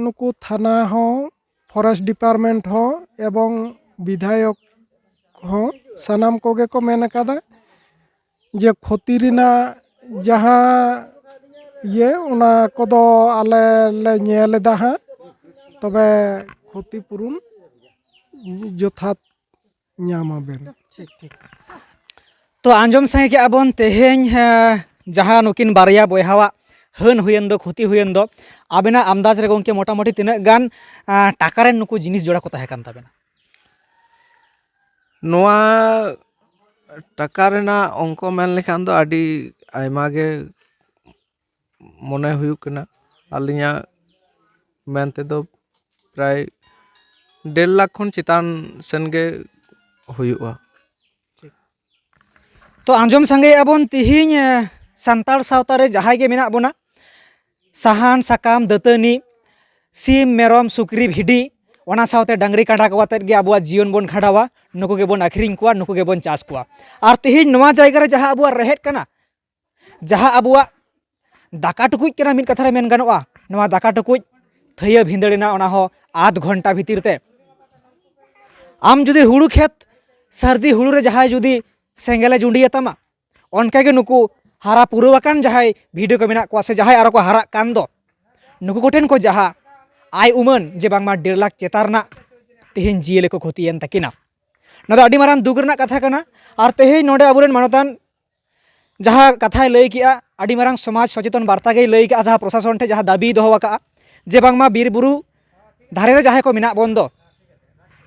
ᱱᱩᱠᱩ ᱛᱷᱟᱱᱟ ᱦᱚᱸ, forest department ᱦᱚᱸ ᱮᱵᱚᱝ ᱵᱤᱫᱷᱟᱭᱚᱠ ᱦᱚᱸ ᱥᱟᱱᱟᱢ ᱠᱚᱜᱮ ᱠᱚ ᱢᱮᱱ ᱟᱠᱟᱫᱟ ᱡᱮ ᱠᱷᱚᱛᱤ ᱨᱮᱱᱟᱜ ᱡᱟᱦᱟᱸ ᱤᱭᱟᱹ, ᱚᱱᱟ ᱠᱚᱫᱚ ᱟᱞᱮ ᱞᱮ ᱧᱮᱞ ᱮᱫᱟ ᱦᱟᱸᱜ, ᱛᱚᱵᱮ ᱠᱷᱚᱛᱤ ᱯᱩᱨᱩᱱ ᱡᱚᱛᱷᱟᱛ ᱧᱟᱢᱟᱵᱮᱱ᱾ ᱴᱷᱤᱠ, ᱴᱷᱤᱠ᱾ ᱛᱚ, ᱟᱸᱡᱚᱢ ᱥᱟᱸᱜᱮ ᱠᱮᱜᱼᱟ ᱵᱚᱱ ᱛᱮᱦᱮᱧ, ᱦᱮᱸ, ᱡᱟᱦᱟᱸ ᱱᱩᱠᱤᱱ ᱵᱟᱨᱭᱟ ᱵᱚᱭᱦᱟᱣᱟᱜ ᱦᱟᱹᱱ ᱦᱩᱭᱮᱱ ᱫᱚ, ᱠᱷᱚᱛᱤ ᱦᱩᱭᱮᱱ ᱫᱚ, ᱟᱵᱮᱱᱟᱜ ᱟᱢᱫᱟᱡᱽ ᱨᱮ ᱜᱚᱢᱠᱮ ᱢᱚᱴᱟᱢᱩᱴᱤ ᱛᱤᱱᱟᱹᱜ ᱜᱟᱱ, ᱟᱸ, ᱴᱟᱠᱟ ᱨᱮᱱ ᱱᱩᱠᱩ ᱡᱤᱱᱤᱥ ᱡᱚᱲᱟ ᱠᱚ ᱛᱟᱦᱮᱸ ᱠᱟᱱ ᱛᱟᱵᱮᱱᱟ? ᱱᱚᱣᱟ ᱴᱟᱠᱟ ᱨᱮᱱᱟᱜ ᱚᱝᱠᱚ ᱢᱮᱱ ᱞᱮᱠᱷᱟᱱ ᱫᱚ ᱟᱹᱰᱤ ᱟᱭᱢᱟ ᱜᱮ ᱢᱚᱱᱮ ᱦᱩᱭᱩᱜ ᱠᱟᱱᱟ᱾ ᱟᱹᱞᱤᱧᱟᱜ ᱢᱮᱱ ᱛᱮᱫᱚ ᱯᱨᱟᱭ ᱰᱮᱲ ᱞᱟᱠᱷ ᱠᱷᱚᱱ ᱪᱮᱛᱟᱱ ᱥᱮᱱ ᱜᱮ ᱦᱩᱭᱩᱜᱼᱟ᱾ ᱛᱚ, ᱟᱸᱡᱚᱢ ᱥᱟᱸᱜᱮᱭᱮᱫᱼᱟ ᱵᱚᱱ ᱛᱤᱦᱤᱧ, ᱮ, ᱥᱟᱱᱛᱟᱲ ᱥᱟᱶᱛᱟ ᱨᱮ ᱡᱟᱦᱟᱸᱭ ᱜᱮ ᱢᱮᱱᱟᱜ ᱵᱚᱱᱟ, ᱥᱟᱦᱟᱱ, ᱥᱟᱠᱟᱢ, ᱫᱟᱹᱛᱟᱹᱱᱤ, ᱥᱤᱢ, ᱢᱮᱨᱚᱢ, ᱥᱩᱠᱨᱤ, ᱵᱷᱤᱰᱤ, ᱚᱱᱟ ᱥᱟᱶᱛᱮ ᱰᱟᱝᱨᱤ, ᱠᱟᱰᱟ ᱠᱚ ᱟᱛᱮᱫ ᱜᱮ ᱟᱵᱚᱣᱟᱜ ᱡᱤᱭᱚᱱ ᱵᱚᱱ ᱠᱷᱟᱸᱰᱟᱣᱟ, ᱱᱩᱠᱩ ᱜᱮᱵᱚᱱ ᱟᱹᱠᱷᱨᱤᱧ ᱠᱚᱣᱟ, ᱱᱩᱠᱩ ᱜᱮᱵᱚᱱ ᱪᱟᱥ ᱠᱚᱣᱟ᱾ ᱟᱨ ᱛᱤᱦᱤᱧ ᱱᱚᱣᱟ ᱡᱟᱭᱜᱟ ᱨᱮ ᱡᱟᱦᱟᱸ ᱟᱵᱚᱣᱟᱜ ᱨᱮᱦᱮᱫ ᱠᱟᱱᱟ, ᱡᱟᱦᱟᱸ ᱟᱵᱚᱣᱟᱜ ᱫᱟᱠᱟ ᱴᱩᱠᱩᱡ ᱠᱟᱱᱟ, ᱢᱤᱫ ᱠᱟᱛᱷᱟ ᱨᱮ ᱢᱮᱱ ᱜᱟᱱᱚᱜᱼᱟ, ᱱᱚᱣᱟ ᱫᱟᱠᱟ ᱴᱩᱠᱩᱡ ᱛᱷᱟᱹᱭᱟᱹ ᱵᱷᱤᱸᱫᱟᱹᱲ ᱮᱱᱟ, ᱚᱱᱟ ᱦᱚᱸ ᱟᱫᱷ ᱜᱷᱚᱱᱴᱟ ᱵᱷᱤᱛᱤᱨ ᱛᱮ᱾ ᱟᱢ ᱡᱩᱫᱤ ᱦᱩᱲᱩ ᱠᱷᱮᱛ, ᱥᱟᱹᱨᱫᱤ ᱦᱩᱲᱩ ᱨᱮ ᱡᱟᱦᱟᱸᱭ ᱡᱩᱫᱤ ᱥᱮᱸᱜᱮᱞᱮ ᱡᱩᱸᱰᱤᱭᱟᱛᱟᱢᱟ, ᱚᱱᱠᱟᱜᱮ ᱱᱩᱠᱩ ᱦᱟᱨᱟ ᱯᱩᱨᱟᱹᱣ ᱟᱠᱟᱱ ᱡᱟᱦᱟᱸᱭ ᱵᱷᱤᱰᱤ ᱠᱚ ᱢᱮᱱᱟᱜ ᱠᱚᱣᱟ ᱥᱮ ᱡᱟᱦᱟᱸᱭ ᱟᱨᱚ ᱠᱚ ᱦᱟᱨᱟᱜ ᱠᱟᱱ ᱫᱚ, ᱱᱩᱠᱩ ᱠᱚᱴᱷᱮᱱ ᱠᱚ ᱡᱟᱦᱟᱸ ᱟᱭ ᱩᱢᱟᱹᱱ ᱡᱮ ᱵᱟᱝᱢᱟ ᱰᱮᱲ ᱞᱟᱠᱷ ᱪᱮᱛᱟᱱ ᱨᱮᱱᱟᱜ ᱛᱮᱦᱮᱧ ᱡᱤᱭᱟᱹᱞᱤ ᱠᱚ ᱠᱷᱚᱛᱤᱭᱮᱱ ᱛᱟᱹᱠᱤᱱᱟ᱾ ᱱᱚᱣᱟ ᱫᱚ ᱟᱹᱰᱤ ᱢᱟᱨᱟᱝ ᱫᱩᱠ ᱨᱮᱱᱟᱜ ᱠᱟᱛᱷᱟ ᱠᱟᱱᱟ᱾ ᱟᱨ ᱛᱮᱦᱮᱧ ᱱᱚᱰᱮ ᱟᱵᱚᱨᱮᱱ ᱢᱟᱱᱚᱛᱟᱱ ᱡᱟᱦᱟᱸ ᱠᱟᱛᱷᱟᱭ ᱞᱟᱹᱭ ᱠᱮᱜᱼᱟ, ᱟᱹᱰᱤ ᱢᱟᱨᱟᱝ ᱥᱚᱢᱟᱡᱽ ᱥᱚᱪᱮᱛᱚᱱ ᱵᱟᱨᱛᱟ ᱜᱮᱭ ᱞᱟᱹᱭ ᱠᱟᱜᱼᱟ, ᱡᱟᱦᱟᱸ ᱯᱨᱚᱥᱟᱥᱚᱱ ᱴᱷᱮᱱ ᱡᱟᱦᱟᱸ ᱫᱟᱹᱵᱤᱭ ᱫᱚᱦᱚ ᱟᱠᱟᱜᱼᱟ ᱡᱮ ᱵᱟᱝᱢᱟ ᱵᱤᱨ ᱵᱩᱨᱩ ᱫᱷᱟᱨᱮ ᱨᱮ ᱡᱟᱦᱟᱸᱭ ᱠᱚ ᱢᱮᱱᱟᱜ ᱵᱚᱱ ᱫᱚ,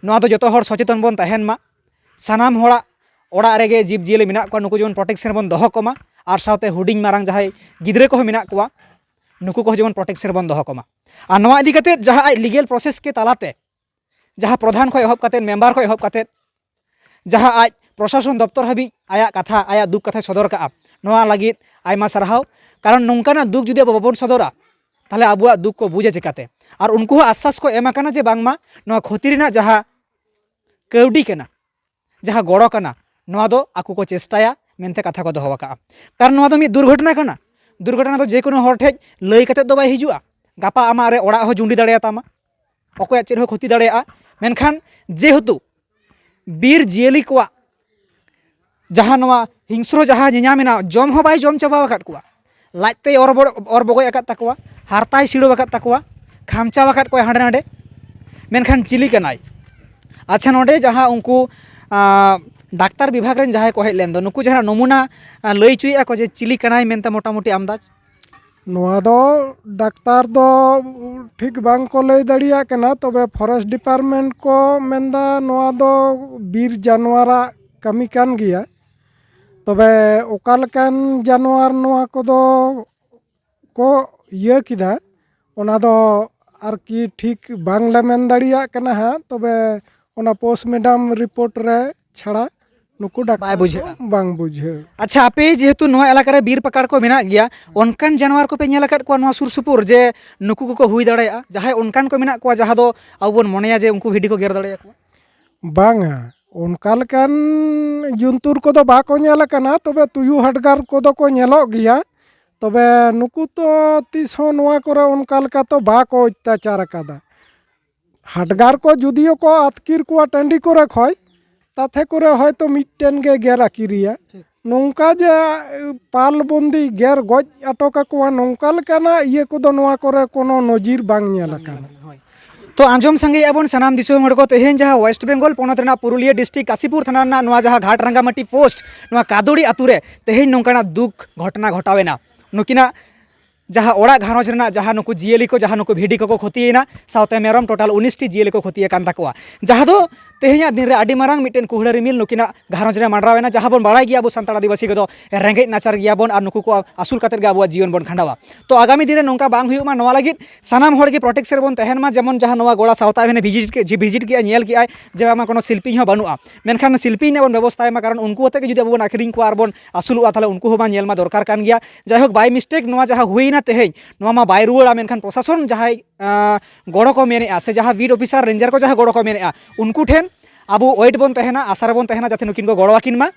ᱱᱚᱣᱟ ᱫᱚ ᱡᱚᱛᱚ ᱦᱚᱲ ᱥᱚᱪᱮᱛᱚᱱ ᱵᱚᱱ ᱛᱟᱦᱮᱱ ᱢᱟ᱾ ᱥᱟᱱᱟᱢ ᱦᱚᱲᱟᱜ ᱚᱲᱟᱜ ᱨᱮᱜᱮ ᱡᱤᱵᱽ ᱡᱤᱭᱟᱹᱞᱤ ᱢᱮᱱᱟᱜ ᱠᱚᱣᱟ, ᱱᱩᱠᱩ ᱡᱮᱢᱚᱱ ᱯᱨᱚᱴᱮᱠᱥᱚᱱ ᱵᱚᱱ ᱫᱚᱦᱚ ᱠᱚᱢᱟ, ᱟᱨ ᱥᱟᱶᱛᱮ ᱦᱩᱰᱤᱧ ᱢᱟᱨᱟᱝ ᱡᱟᱦᱟᱸᱭ ᱜᱤᱫᱽᱨᱟᱹ ᱠᱚᱦᱚᱸ ᱢᱮᱱᱟᱜ ᱠᱚᱣᱟ, ᱱᱩᱠᱩ ᱠᱚᱦᱚᱸ ᱡᱮᱢᱚᱱ ᱯᱨᱚᱴᱮᱠᱥᱚᱱ ᱵᱚᱱ ᱫᱚᱦᱚ ᱠᱚᱢᱟ᱾ ᱟᱨ ᱱᱚᱣᱟ ᱤᱫᱤ ᱠᱟᱛᱮᱫ ᱡᱟᱦᱟᱸ ᱟᱡ ᱞᱤᱜᱮᱞ ᱯᱨᱚᱥᱮᱥ ᱠᱮ ᱛᱟᱞᱟᱛᱮ, ᱡᱟᱦᱟᱸ ᱯᱨᱚᱫᱷᱟᱱ ᱠᱷᱚᱱ ᱮᱦᱚᱵ ᱠᱟᱛᱮᱫ, ᱢᱮᱢᱵᱟᱨ ᱠᱷᱚᱱ ᱮᱦᱚᱵ ᱠᱟᱛᱮᱫ, ᱡᱟᱦᱟᱸ ᱟᱡ ᱯᱨᱚᱥᱟᱥᱚᱱ ᱫᱚᱯᱛᱚᱨ ᱦᱟᱹᱵᱤᱡ ᱟᱭᱟᱜ ᱠᱟᱛᱷᱟ, ᱟᱭᱟᱜ ᱫᱩᱠ ᱠᱟᱛᱷᱟᱭ ᱥᱚᱫᱚᱨ ᱠᱟᱜᱼᱟ, ᱱᱚᱣᱟ ᱞᱟᱹᱜᱤᱫ ᱟᱭᱢᱟ ᱥᱟᱨᱦᱟᱣ᱾ ᱠᱟᱨᱚᱱ ᱱᱚᱝᱠᱟᱱᱟᱜ ᱫᱩᱠ ᱡᱩᱫᱤ ᱟᱵᱚ ᱵᱟᱵᱚᱱ ᱥᱚᱫᱚᱨᱟ, ᱛᱟᱦᱚᱞᱮ ᱟᱵᱚᱣᱟᱜ ᱫᱩᱠ ᱠᱚ ᱵᱩᱡᱟ ᱪᱤᱠᱟᱹᱛᱮ? ᱟᱨ ᱩᱱᱠᱩ ᱦᱚᱸ ᱟᱥᱥᱟᱥ ᱠᱚ ᱮᱢ ᱟᱠᱟᱱᱟ ᱡᱮ ᱵᱟᱝᱢᱟ ᱱᱚᱣᱟ ᱠᱷᱚᱛᱤ ᱨᱮᱱᱟᱜ ᱡᱟᱦᱟᱸ ᱠᱟᱹᱣᱰᱤ ᱠᱟᱱᱟ, ᱡᱟᱦᱟᱸ ᱜᱚᱲᱚ ᱠᱟᱱᱟ, ᱱᱚᱣᱟ ᱫᱚ ᱟᱠᱚ ᱠᱚ ᱪᱮᱥᱴᱟᱭᱟ ᱢᱮᱱᱛᱮ ᱠᱟᱛᱷᱟ ᱠᱚ ᱫᱚᱦᱚ ᱟᱠᱟᱜᱼᱟ᱾ ᱠᱟᱨᱚᱱ ᱱᱚᱣᱟ ᱫᱚ ᱢᱤᱫ ᱫᱩᱨᱜᱷᱚᱴᱚᱱᱟ ᱠᱟᱱᱟ᱾ ᱫᱩᱨᱜᱷᱚᱴᱚᱱᱟ ᱫᱚ ᱡᱮᱠᱳᱱᱳ ᱦᱚᱲ ᱴᱷᱮᱡ ᱞᱟᱹᱭ ᱠᱟᱛᱮᱫ ᱫᱚ ᱵᱟᱭ ᱦᱤᱡᱩᱜᱼᱟ᱾ ᱜᱟᱯᱟ ᱟᱢᱟᱜ ᱨᱮ ᱚᱲᱟᱜ ᱦᱚᱸ ᱡᱩᱸᱰᱤ ᱫᱟᱲᱮᱭᱟᱛᱟᱢᱟ, ᱚᱠᱚᱭᱟᱜ ᱪᱮᱫ ᱦᱚᱸ ᱠᱷᱚᱛᱤ ᱫᱟᱲᱮᱭᱟᱜᱼᱟ᱾ ᱢᱮᱱᱠᱷᱟᱱ ᱡᱮᱦᱮᱛᱩ ᱵᱤᱨ ᱡᱤᱭᱟᱹᱞᱤ ᱠᱚᱣᱟᱜ ᱡᱟᱦᱟᱸ ᱱᱚᱣᱟ ᱦᱤᱝᱥᱨᱚ ᱡᱟᱦᱟᱸ ᱧᱮᱧᱟᱢ ᱮᱱᱟ, ᱡᱚᱢ ᱦᱚᱸ ᱵᱟᱭ ᱡᱚᱢ ᱪᱟᱵᱟ ᱟᱠᱟᱫ ᱠᱚᱣᱟ, ᱞᱟᱡ ᱛᱮᱭ ᱚᱨ ᱵᱚ-, ᱚᱨ ᱵᱚᱜᱚᱡ ᱟᱠᱟᱫ ᱛᱟᱠᱚᱣᱟ, ᱦᱟᱨᱛᱟᱭ ᱥᱤᱲᱟᱹᱣ ᱟᱠᱟᱫ ᱛᱟᱠᱚᱣᱟ, ᱠᱷᱟᱢᱪᱟᱣ ᱟᱠᱟᱫ ᱠᱚᱣᱟᱭ ᱦᱟᱸᱰᱮ ᱱᱟᱰᱮ, ᱢᱮᱱᱠᱷᱟᱱ ᱪᱤᱞᱤ ᱠᱟᱱᱟᱭ? ᱟᱪᱪᱷᱟ, ᱱᱚᱰᱮ ᱡᱟᱦᱟᱸ ᱩᱱᱠᱩ, ᱟᱸ, ᱰᱟᱠᱛᱟᱨ ᱵᱤᱵᱷᱟᱜᱽ ᱨᱮᱱ ᱡᱟᱦᱟᱸᱭ ᱠᱚ ᱦᱮᱡ ᱞᱮᱱ ᱫᱚ, ᱱᱩᱠᱩ ᱡᱟᱦᱟᱸ ᱱᱚᱢᱩᱱᱟ, ᱟᱸ, ᱞᱟᱹᱭ ᱦᱚᱪᱚᱭᱮᱫᱼᱟ ᱠᱚ ᱡᱮ ᱪᱤᱞᱤ ᱠᱟᱱᱟᱭ ᱢᱮᱱᱛᱮ ᱢᱚᱴᱟᱢᱩᱴᱤ ᱟᱢᱫᱟᱡᱽ? ᱱᱚᱣᱟ ᱫᱚ ᱰᱟᱠᱛᱟᱨ ᱫᱚ ᱴᱷᱤᱠ ᱵᱟᱝ ᱠᱚ ᱞᱟᱹᱭ ᱫᱟᱲᱮᱭᱟᱜ ᱠᱟᱱᱟ, ᱛᱚᱵᱮ ᱯᱷᱚᱨᱮᱥᱴ ᱰᱤᱯᱟᱨᱴᱢᱮᱱᱴ ᱠᱚ ᱢᱮᱱᱫᱟ ᱱᱚᱣᱟ ᱫᱚ ᱵᱤᱨ ᱡᱟᱱᱣᱟᱨᱟᱜ ᱠᱟᱹᱢᱤ ᱠᱟᱱ ᱜᱮᱭᱟ᱾ ᱛᱚᱵᱮ ᱚᱠᱟ ᱞᱮᱠᱟᱱ ᱡᱟᱱᱣᱟᱨ ᱱᱚᱣᱟ ᱠᱚᱫᱚ ᱠᱚ ᱤᱭᱟᱹ ᱠᱮᱫᱟ, ᱚᱱᱟ ᱫᱚ ᱟᱨᱠᱤ ᱴᱷᱤᱠ ᱵᱟᱝᱞᱮ ᱢᱮᱱ ᱫᱟᱲᱮᱭᱟᱜ ᱠᱟᱱᱟ ᱦᱟᱸᱜ᱾ ᱛᱚᱵᱮ ᱚᱱᱟ ᱯᱳᱥᱴᱢᱚᱨᱴᱮᱢ ᱨᱤᱯᱳᱨᱴ ᱨᱮ ᱪᱷᱟᱲᱟ ᱱᱩᱠᱩ ᱰᱟᱠᱛᱟᱨ ᱵᱟᱭ ᱵᱩᱡᱷᱟᱹᱜᱼᱟ᱾ ᱫᱚ ᱵᱟᱝ ᱵᱩᱡᱷᱟᱹᱣ᱾ ᱟᱪᱪᱷᱟ, ᱟᱯᱮ ᱡᱮᱦᱮᱛᱩ ᱱᱚᱣᱟ ᱮᱞᱟᱠᱟ ᱨᱮ ᱵᱤᱨ ᱯᱟᱠᱟᱲ ᱠᱚ ᱢᱮᱱᱟᱜ ᱜᱮᱭᱟ, ᱚᱱᱠᱟᱱ ᱡᱟᱱᱣᱟᱨ ᱠᱚᱯᱮ ᱧᱮᱞ ᱟᱠᱟᱫ ᱠᱚᱣᱟ ᱱᱚᱣᱟ ᱥᱩᱨ ᱥᱩᱯᱩᱨ ᱡᱮ ᱱᱩᱠᱩ ᱠᱚᱠᱚ ᱦᱩᱭ ᱫᱟᱲᱮᱭᱟᱜᱼᱟ, ᱡᱟᱦᱟᱸᱭ ᱚᱱᱠᱟᱱ ᱠᱚ ᱢᱮᱱᱟᱜ ᱠᱚᱣᱟ ᱡᱟᱦᱟᱸ ᱫᱚ ᱟᱵᱚ ᱵᱚᱱ ᱢᱚᱱᱮᱭᱟ ᱡᱮ ᱩᱱᱠᱩ ᱵᱷᱤᱰᱤ ᱠᱚ ᱜᱮᱨ ᱫᱟᱲᱮᱭᱟᱠᱚᱣᱟ? ᱵᱟᱝᱟ, ᱚᱱᱠᱟ ᱞᱮᱠᱟᱱ ᱡᱚᱱᱛᱩᱨ ᱠᱚᱫᱚ ᱵᱟᱠᱚ ᱧᱮᱞ ᱟᱠᱟᱱᱟ, ᱛᱚᱵᱮ ᱛᱩᱭᱩ ᱦᱟᱰᱜᱟᱨ ᱠᱚᱫᱚ ᱠᱚ ᱧᱮᱞᱚᱜ ᱜᱮᱭᱟ᱾ ᱛᱚᱵᱮ ᱱᱩᱠᱩ ᱛᱚ ᱛᱤᱥ ᱦᱚᱸ ᱱᱚᱣᱟ ᱠᱚᱨᱮ ᱚᱱᱠᱟ ᱞᱮᱠᱟ ᱛᱚ ᱵᱟᱠᱚ ᱚᱛᱛᱟᱪᱟᱨ ᱟᱠᱟᱫᱟ᱾ ᱦᱟᱰᱜᱟᱨ ᱠᱚ ᱡᱩᱫᱤᱭᱳ ᱠᱚ ᱟᱹᱛᱠᱤᱨ ᱠᱚᱣᱟ ᱴᱟᱺᱰᱤ ᱠᱚᱨᱮ ᱠᱷᱚᱡ, ᱛᱟᱛᱷᱮ ᱠᱚᱨᱮ ᱦᱚᱭᱛᱳ ᱢᱤᱫᱴᱮᱱ ᱜᱮ ᱜᱮᱨ ᱟᱹᱠᱤᱨᱮᱭᱟ᱾ ᱴᱷᱤᱠ᱾ ᱱᱚᱝᱠᱟ ᱡᱮ, ᱮ, ᱯᱟᱞ ᱵᱚᱱᱫᱤ ᱜᱮᱨ ᱜᱚᱡ ᱟᱴᱚᱠ ᱟᱠᱚᱣᱟ, ᱱᱚᱝᱠᱟ ᱞᱮᱠᱟᱱᱟᱜ ᱤᱭᱟᱹ ᱠᱚᱫᱚ ᱱᱚᱣᱟ ᱠᱚᱨᱮ ᱠᱳᱱᱳ ᱱᱚᱡᱤᱨ ᱵᱟᱝ ᱧᱮᱞ ᱟᱠᱟᱱᱟ᱾ ᱦᱳᱭ᱾ ᱛᱚ, ᱟᱸᱡᱚᱢ ᱥᱟᱸᱜᱮᱭᱮᱫᱼᱟ ᱵᱚᱱ ᱥᱟᱱᱟᱢ ᱫᱤᱥᱚᱢ ᱦᱚᱲ ᱠᱚ, ᱛᱮᱦᱮᱧ ᱡᱟᱦᱟᱸ ᱳᱭᱮᱥᱴ ᱵᱮᱝᱜᱚᱞ ᱯᱚᱱᱚᱛ ᱨᱮᱱᱟᱜ ᱯᱩᱨᱩᱞᱤᱭᱟᱹ ᱰᱤᱥᱴᱨᱤᱠᱴ ᱠᱟᱥᱤᱯᱩᱨ ᱛᱷᱟᱱᱟ ᱨᱮᱱᱟᱜ ᱱᱚᱣᱟ ᱡᱟᱦᱟᱸ ᱜᱷᱟᱴ ᱨᱟᱸᱜᱟᱢᱟᱴᱤ ᱯᱳᱥᱴ, ᱱᱚᱣᱟ ᱠᱟᱫᱩᱲᱤ ᱟᱛᱳ ᱨᱮ ᱛᱮᱦᱮᱧ ᱱᱚᱝᱠᱟᱱᱟᱜ ᱫᱩᱠ ᱜᱷᱚᱴᱚᱱᱟ ᱜᱷᱚᱴᱟᱣ ᱮᱱᱟ᱾ ᱱᱩᱠᱤᱱᱟᱜ ᱡᱟᱦᱟᱸ ᱚᱲᱟᱜ ᱜᱷᱟᱨᱚᱸᱡᱽ ᱨᱮᱱᱟᱜ ᱡᱟᱦᱟᱸ ᱱᱩᱠᱩ ᱡᱤᱭᱟᱹᱞᱤ ᱠᱚ, ᱡᱟᱦᱟᱸ ᱱᱩᱠᱩ ᱵᱷᱤᱰᱤ ᱠᱚᱠᱚ ᱠᱷᱚᱛᱤᱭᱮᱱᱟ, ᱥᱟᱶᱛᱮ ᱢᱮᱨᱚᱢ, ᱴᱳᱴᱟᱞ ᱩᱱᱤᱥ ᱴᱤ ᱡᱤᱭᱟᱹᱞᱤ ᱠᱚ ᱠᱷᱚᱛᱤ ᱟᱠᱟᱱ ᱛᱟᱠᱚᱣᱟ, ᱡᱟᱦᱟᱸ ᱫᱚ ᱛᱮᱦᱮᱧᱟᱜ ᱫᱤᱱ ᱨᱮ ᱟᱹᱰᱤ ᱢᱟᱨᱟᱝ ᱢᱤᱫᱴᱮᱱ ᱠᱩᱦᱲᱟᱹ ᱨᱤᱢᱤᱞ ᱱᱩᱠᱤᱱᱟᱜ ᱜᱷᱟᱨᱚᱸᱡᱽ ᱨᱮ ᱢᱟᱸᱰᱨᱟᱣ ᱮᱱᱟ᱾ ᱡᱟᱦᱟᱸ ᱵᱚᱱ ᱵᱟᱲᱟᱭ ᱜᱮᱭᱟ ᱟᱵᱚ ᱥᱟᱱᱛᱟᱲ ᱟᱹᱫᱤᱵᱟᱹᱥᱤ ᱠᱚᱫᱚ ᱨᱮᱸᱜᱮᱡ ᱱᱟᱪᱟᱨ ᱜᱮᱭᱟᱵᱚᱱ ᱟᱨ ᱱᱩᱠᱩ ᱠᱚ ᱟᱹᱥᱩᱞ ᱠᱟᱛᱮᱫ ᱜᱮ ᱟᱵᱚᱣᱟᱜ ᱡᱤᱭᱚᱱ ᱵᱚᱱ ᱠᱷᱟᱸᱰᱟᱣᱟ᱾ ᱛᱚ, ᱟᱜᱟᱢᱤ ᱫᱤᱱ ᱨᱮ ᱱᱚᱝᱠᱟ ᱵᱟᱝ ᱦᱩᱭᱩᱜ ᱢᱟ, ᱱᱚᱣᱟ ᱞᱟᱹᱜᱤᱫ ᱥᱟᱱᱟᱢ ᱦᱚᱲ ᱜᱮ ᱯᱨᱚᱴᱮᱠᱥ ᱨᱮᱵᱚᱱ ᱛᱟᱦᱮᱱ ᱢᱟ᱾ ᱡᱮᱢᱚᱱ ᱡᱟᱦᱟᱸ ᱱᱚᱣᱟ ᱜᱚᱲᱟ ᱥᱟᱶᱛᱟ ᱟᱵᱷᱮᱱᱮ ᱵᱷᱤᱡᱤᱴ ᱠᱮᱫ, ᱡᱮ ᱵᱷᱤᱡᱤᱴ ᱠᱮᱫᱼᱟ, ᱧᱮᱞ ᱠᱮᱫᱼᱟᱭ ᱡᱮ ᱵᱟᱝᱢᱟ ᱠᱳᱱᱳ ᱥᱤᱞᱯᱤᱧ ᱦᱚᱸ ᱵᱟᱹᱱᱩᱜᱼᱟ, ᱢᱮᱱᱠᱷᱟᱱ ᱥᱤᱞᱯᱤᱧ ᱨᱮᱱᱟᱜ ᱵᱚᱱ ᱵᱮᱵᱚᱥᱛᱷᱟᱭ ᱢᱟ, ᱠᱟᱨᱚᱱ ᱩᱱᱠᱩ ᱟᱛᱮ ᱜᱮ ᱡᱩᱫᱤ ᱟᱵᱚ ᱵᱚᱱ ᱟᱹᱠᱷᱨᱤᱧ ᱠᱚᱣᱟ ᱟᱨ ᱵᱚᱱ ᱟᱹᱥᱩᱞᱚᱜᱼᱟ, ᱛᱟᱦᱚᱞᱮ ᱩᱱᱠᱩ ᱦᱚᱸ ᱢᱟ ᱧᱮᱞ ᱢᱟ ᱫᱚᱨᱠᱟᱨ ᱠᱟᱱ ᱜᱮᱭᱟ᱾ ᱡᱟᱭᱦᱳᱠ, by mistake ᱱᱚᱣᱟ ᱡᱟᱦᱟᱸ ᱦᱩᱭᱱᱟ ᱛᱮᱦᱮᱧ, ᱱᱚᱣᱟ ᱢᱟ ᱵᱟᱭ ᱨᱩᱣᱟᱹᱲᱟ, ᱢᱮᱱᱠᱷᱟᱱ ᱯᱨᱚᱥᱟᱥᱚᱱ ᱡᱟᱦᱟᱸᱭ, ᱟᱸ, ᱜᱚᱲᱚ ᱠᱚ ᱢᱮᱱᱮᱫᱼᱟ, ᱥᱮ ᱡᱟᱦᱟᱸ ᱵᱤᱴ ᱚᱯᱷᱤᱥᱟᱨ, ᱨᱮᱧᱡᱟᱨ ᱠᱚ ᱡᱟᱦᱟᱸ ᱜᱚᱲᱚ ᱠᱚ ᱢᱮᱱᱮᱫᱼᱟ, ᱩᱱᱠᱩ ᱴᱷᱮᱱ ᱟᱵᱚ ᱳᱭᱮᱴ ᱵᱚᱱ ᱛᱟᱦᱮᱱᱟ, ᱟᱥᱟ ᱨᱮᱵᱚᱱ ᱛᱟᱦᱮᱱᱟ, ᱡᱟᱛᱮ ᱱᱩᱠᱤᱱ ᱠᱚ ᱜᱚᱲᱚ ᱟᱹᱠᱤᱱ ᱢᱟ᱾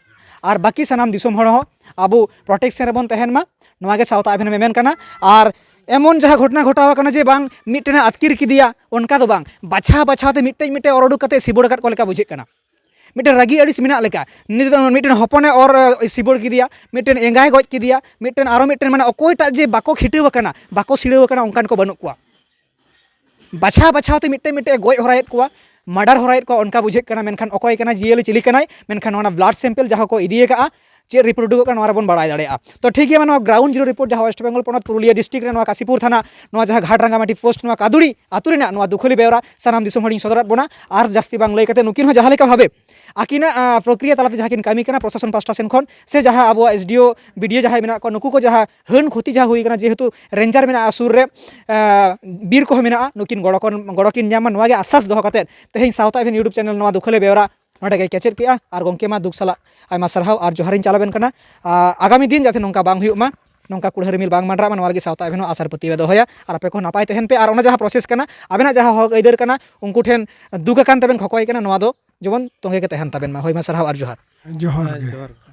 ᱟᱨ ᱵᱟᱹᱠᱤ ᱥᱟᱱᱟᱢ ᱫᱤᱥᱚᱢ ᱦᱚᱲ ᱦᱚᱸ ᱟᱵᱚ ᱯᱨᱚᱴᱮᱠᱥᱚᱱ ᱨᱮᱵᱚᱱ ᱛᱟᱦᱮᱱ ᱢᱟ, ᱱᱚᱣᱟ ᱜᱮ ᱥᱟᱶᱛᱟ ᱟᱵᱷᱮᱱ ᱢᱮᱢᱮᱱ ᱠᱟᱱᱟ᱾ ᱟᱨ ᱮᱢᱚᱱ ᱡᱟᱦᱟᱸ ᱜᱷᱚᱴᱚᱱᱟ ᱜᱷᱚᱴᱟᱣ ᱟᱠᱟᱱᱟ ᱡᱮ ᱵᱟᱝ ᱢᱤᱫᱴᱮᱱᱮ ᱟᱹᱛᱠᱤᱨ ᱠᱮᱫᱮᱭᱟ, ᱚᱱᱠᱟ ᱫᱚ ᱵᱟᱝ, ᱵᱟᱪᱷᱟᱣ ᱵᱟᱪᱷᱟᱣ ᱛᱮ ᱢᱤᱫᱴᱮᱡ ᱢᱤᱫᱴᱮᱡ ᱚᱨ ᱩᱰᱩᱠ ᱠᱟᱛᱮ ᱥᱤᱵᱚᱲ ᱟᱠᱟᱫ ᱠᱚ ᱞᱮᱠᱟ ᱵᱩᱡᱷᱟᱹᱜ ᱠᱟᱱᱟ᱾ ᱢᱤᱫᱴᱮᱱ ᱨᱟᱹᱜᱤ ᱟᱹᱲᱤᱥ ᱢᱮᱱᱟᱜ ᱞᱮᱠᱟ᱾ ᱱᱤᱛ ᱫᱚ ᱢᱤᱫᱴᱮᱱ ᱦᱚᱯᱚᱱᱮ ᱚᱨ ᱮ, ᱥᱤᱵᱚᱲ ᱠᱮᱫᱮᱭᱟ, ᱢᱤᱫᱴᱮᱱ ᱮᱸᱜᱟᱭ ᱜᱚᱡ ᱠᱮᱫᱮᱭᱟ, ᱢᱤᱫᱴᱮᱱ ᱟᱨᱚ ᱢᱤᱫᱴᱮᱱ, ᱢᱟᱱᱮ, ᱚᱠᱚᱭᱴᱟᱜ ᱡᱮ ᱵᱟᱠᱚ ᱠᱷᱤᱴᱟᱹᱣ ᱟᱠᱟᱱᱟ, ᱵᱟᱠᱚ ᱥᱤᱲᱟᱹᱣ ᱟᱠᱟᱱᱟ, ᱚᱱᱠᱟᱱ ᱠᱚ ᱵᱟᱹᱱᱩᱜ ᱠᱚᱣᱟ᱾ ᱵᱟᱪᱷᱟᱣ ᱵᱟᱪᱷᱟᱣ ᱛᱮ ᱢᱤᱫᱴᱮᱱ ᱢᱤᱫᱴᱮᱱ ᱮ ᱜᱚᱡ ᱦᱚᱨᱟᱭᱮᱫ ᱠᱚᱣᱟ, ᱢᱟᱨᱰᱟᱨ ᱦᱚᱨᱟᱭᱮᱫ ᱠᱚᱣᱟ, ᱚᱱᱠᱟ ᱵᱩᱡᱷᱟᱹᱜ ᱠᱟᱱᱟ᱾ ᱢᱮᱱᱠᱷᱟᱱ ᱚᱠᱚᱭ ᱠᱟᱱᱟᱭ, ᱡᱤᱭᱟᱹᱞᱤ ᱪᱤᱞᱤ ᱠᱟᱱᱟᱭ? ᱢᱮᱱᱠᱷᱟᱱ ᱱᱚᱣᱟ ᱵᱞᱟᱰ ᱥᱮᱢᱯᱮᱞ ᱡᱟᱦᱟᱸ ᱠᱚ ᱤᱫᱤ ᱟᱠᱟᱫᱼᱟ, ᱪᱮᱫ ᱨᱤᱯᱨᱚᱰᱩᱠᱚᱜ ᱠᱟᱱᱟ, ᱱᱚᱣᱟ ᱨᱮᱵᱚᱱ ᱵᱟᱲᱟᱭ ᱫᱟᱲᱮᱭᱟᱜᱼᱟ᱾ ᱛᱚ, ᱴᱷᱤᱠ ᱜᱮᱭᱟ, ᱱᱚᱣᱟ ᱜᱨᱟᱣᱩᱱᱰ ᱡᱤᱨᱳ ᱨᱤᱯᱳᱨᱴ ᱡᱟᱦᱟᱸ ᱳᱭᱮᱥᱴ ᱵᱮᱝᱜᱚᱞ ᱯᱚᱱᱚᱛ ᱯᱩᱨᱩᱞᱤᱭᱟᱹ ᱰᱤᱥᱴᱨᱤᱠᱴ ᱨᱮ ᱱᱚᱣᱟ ᱠᱟᱥᱤᱯᱩᱨ ᱛᱷᱟᱱᱟ, ᱱᱚᱣᱟ ᱡᱟᱦᱟᱸ ᱜᱷᱟᱴ ᱨᱟᱸᱜᱟᱢᱟᱴᱤ ᱯᱳᱥᱴ, ᱱᱚᱣᱟ ᱠᱟᱫᱩᱲᱤ ᱟᱹᱛᱩ ᱨᱮᱱᱟᱜ ᱱᱚᱣᱟ ᱫᱩᱠᱷᱟᱹᱞᱤ ᱵᱮᱣᱨᱟ ᱥᱟᱱᱟᱢ ᱫᱤᱥᱚᱢ ᱦᱚᱲᱤᱧ ᱥᱚᱫᱚᱨᱟᱫ ᱵᱚᱱᱟ᱾ ᱟᱨ ᱡᱟᱹᱥᱛᱤ ᱵᱟᱝ ᱞᱟᱹᱭ ᱠᱟᱛᱮ, ᱱᱩᱠᱤᱱ ᱦᱚᱸ ᱡᱟᱦᱟᱸ ᱞᱮᱠᱟ ᱵᱷᱟᱵᱮ ᱟᱹᱠᱤᱱᱟᱜ, ᱟᱸ, ᱯᱨᱚᱠᱨᱤᱭᱟ ᱛᱟᱞᱟᱛᱮ ᱡᱟᱦᱟᱸ ᱠᱤᱱ ᱠᱟᱹᱢᱤ ᱠᱟᱱᱟ ᱯᱨᱚᱥᱟᱥᱚᱱ ᱯᱟᱦᱴᱟ ᱥᱮᱱ ᱠᱷᱚᱱ, ᱥᱮ ᱡᱟᱦᱟᱸ ᱟᱵᱚᱣᱟᱜ ᱮᱥ ᱰᱤ ᱳ, ᱵᱤ ᱰᱤ ᱳ ᱡᱟᱦᱟᱸᱭ ᱢᱮᱱᱟᱜ ᱠᱚᱣᱟ, ᱱᱩᱠᱩ ᱠᱚ ᱡᱟᱦᱟᱸ ᱦᱟᱹᱱ ᱠᱷᱚᱛᱤ ᱡᱟᱦᱟᱸ ᱦᱩᱭ ᱠᱟᱱᱟ, ᱡᱮᱦᱮᱛᱩ ᱨᱮᱧᱡᱟᱨ ᱢᱮᱱᱟᱜᱼᱟ ᱥᱩᱨ ᱨᱮ, ᱟᱸ, ᱵᱤᱨ ᱠᱚᱦᱚᱸ ᱢᱮᱱᱟᱜᱼᱟ, ᱱᱩᱠᱤᱱ ᱜᱚᱲᱚ ᱠᱚ, ᱜᱚᱲᱚ ᱠᱤᱱ ᱧᱟᱢ ᱢᱟ, ᱱᱚᱣᱟ ᱜᱮ ᱟᱥᱟᱥ ᱫᱚᱦᱚ ᱠᱟᱛᱮᱫ ᱛᱮᱦᱮᱧ ᱥᱟᱶᱛᱟ ᱮᱵᱷᱮᱱ YouTube ᱪᱮᱱᱮᱞ ᱱᱚᱣᱟ ᱫᱩᱠᱷᱟᱹᱞᱤ ᱵᱮᱣᱨᱟ ᱱᱚᱰᱮ ᱜᱮ ᱠᱮᱪᱮᱫ ᱠᱮᱜᱼᱟ᱾ ᱟᱨ ᱜᱚᱢᱠᱮ ᱢᱟ ᱫᱩᱠ ᱥᱟᱞᱟᱜ ᱟᱭᱢᱟ ᱥᱟᱨᱦᱟᱣ ᱟᱨ ᱡᱚᱦᱟᱨᱤᱧ ᱪᱟᱞ ᱟᱵᱮᱱ ᱠᱟᱱᱟ᱾ ᱟᱨ ᱟᱜᱟᱢᱤ ᱫᱤᱱ ᱡᱟᱛᱮ ᱱᱚᱝᱠᱟ ᱵᱟᱝ ᱦᱩᱭᱩᱜ ᱢᱟ, ᱱᱚᱝᱠᱟ ᱠᱩᱲᱦᱟᱹ ᱨᱤᱢᱤᱞ ᱵᱟᱝ ᱢᱟᱸᱰᱨᱟᱜ ᱢᱟ, ᱱᱚᱣᱟ ᱞᱟᱹᱜᱤᱫ ᱥᱟᱶᱛᱟ ᱮᱵᱷᱮᱱ ᱦᱚᱸ ᱟᱥᱟ ᱟᱨ ᱯᱟᱹᱛᱭᱟᱹᱣ ᱮ ᱫᱚᱦᱚᱭᱟ᱾ ᱟᱨ ᱟᱯᱮ ᱠᱚᱦᱚᱸ ᱱᱟᱯᱟᱭ ᱛᱟᱦᱮᱱ ᱯᱮ᱾ ᱟᱨ ᱚᱱᱟ ᱡᱟᱦᱟᱸ ᱯᱨᱚᱥᱮᱥ ᱠᱟᱱᱟ, ᱟᱵᱮᱱᱟᱜ ᱡᱟᱦᱟᱸ ᱦᱚᱠ ᱟᱹᱭᱫᱟᱹᱨ ᱠᱟᱱᱟ, ᱩᱱᱠᱩ ᱴᱷᱮᱱ ᱫᱩᱠ ᱟᱠᱟᱱ ᱛᱮᱵᱮᱱ ᱠᱷᱚᱠᱚᱭ ᱠᱟᱱᱟ, ᱱᱚᱣᱟ ᱫᱚ ᱡᱮᱢᱚᱱ ᱛᱚᱸᱜᱮ ᱜᱮ ᱛᱟᱦᱮᱱ ᱛᱟᱵᱮᱱ ᱢᱟ᱾ ᱦᱳᱭ ᱢᱟ, ᱥᱟᱨᱦᱟᱣ ᱟᱨ ᱡᱚᱦᱟᱨ᱾ ᱡᱚᱦᱟᱨ ᱦᱮᱸ, ᱜᱮ᱾ ᱡᱚᱦᱟᱨ᱾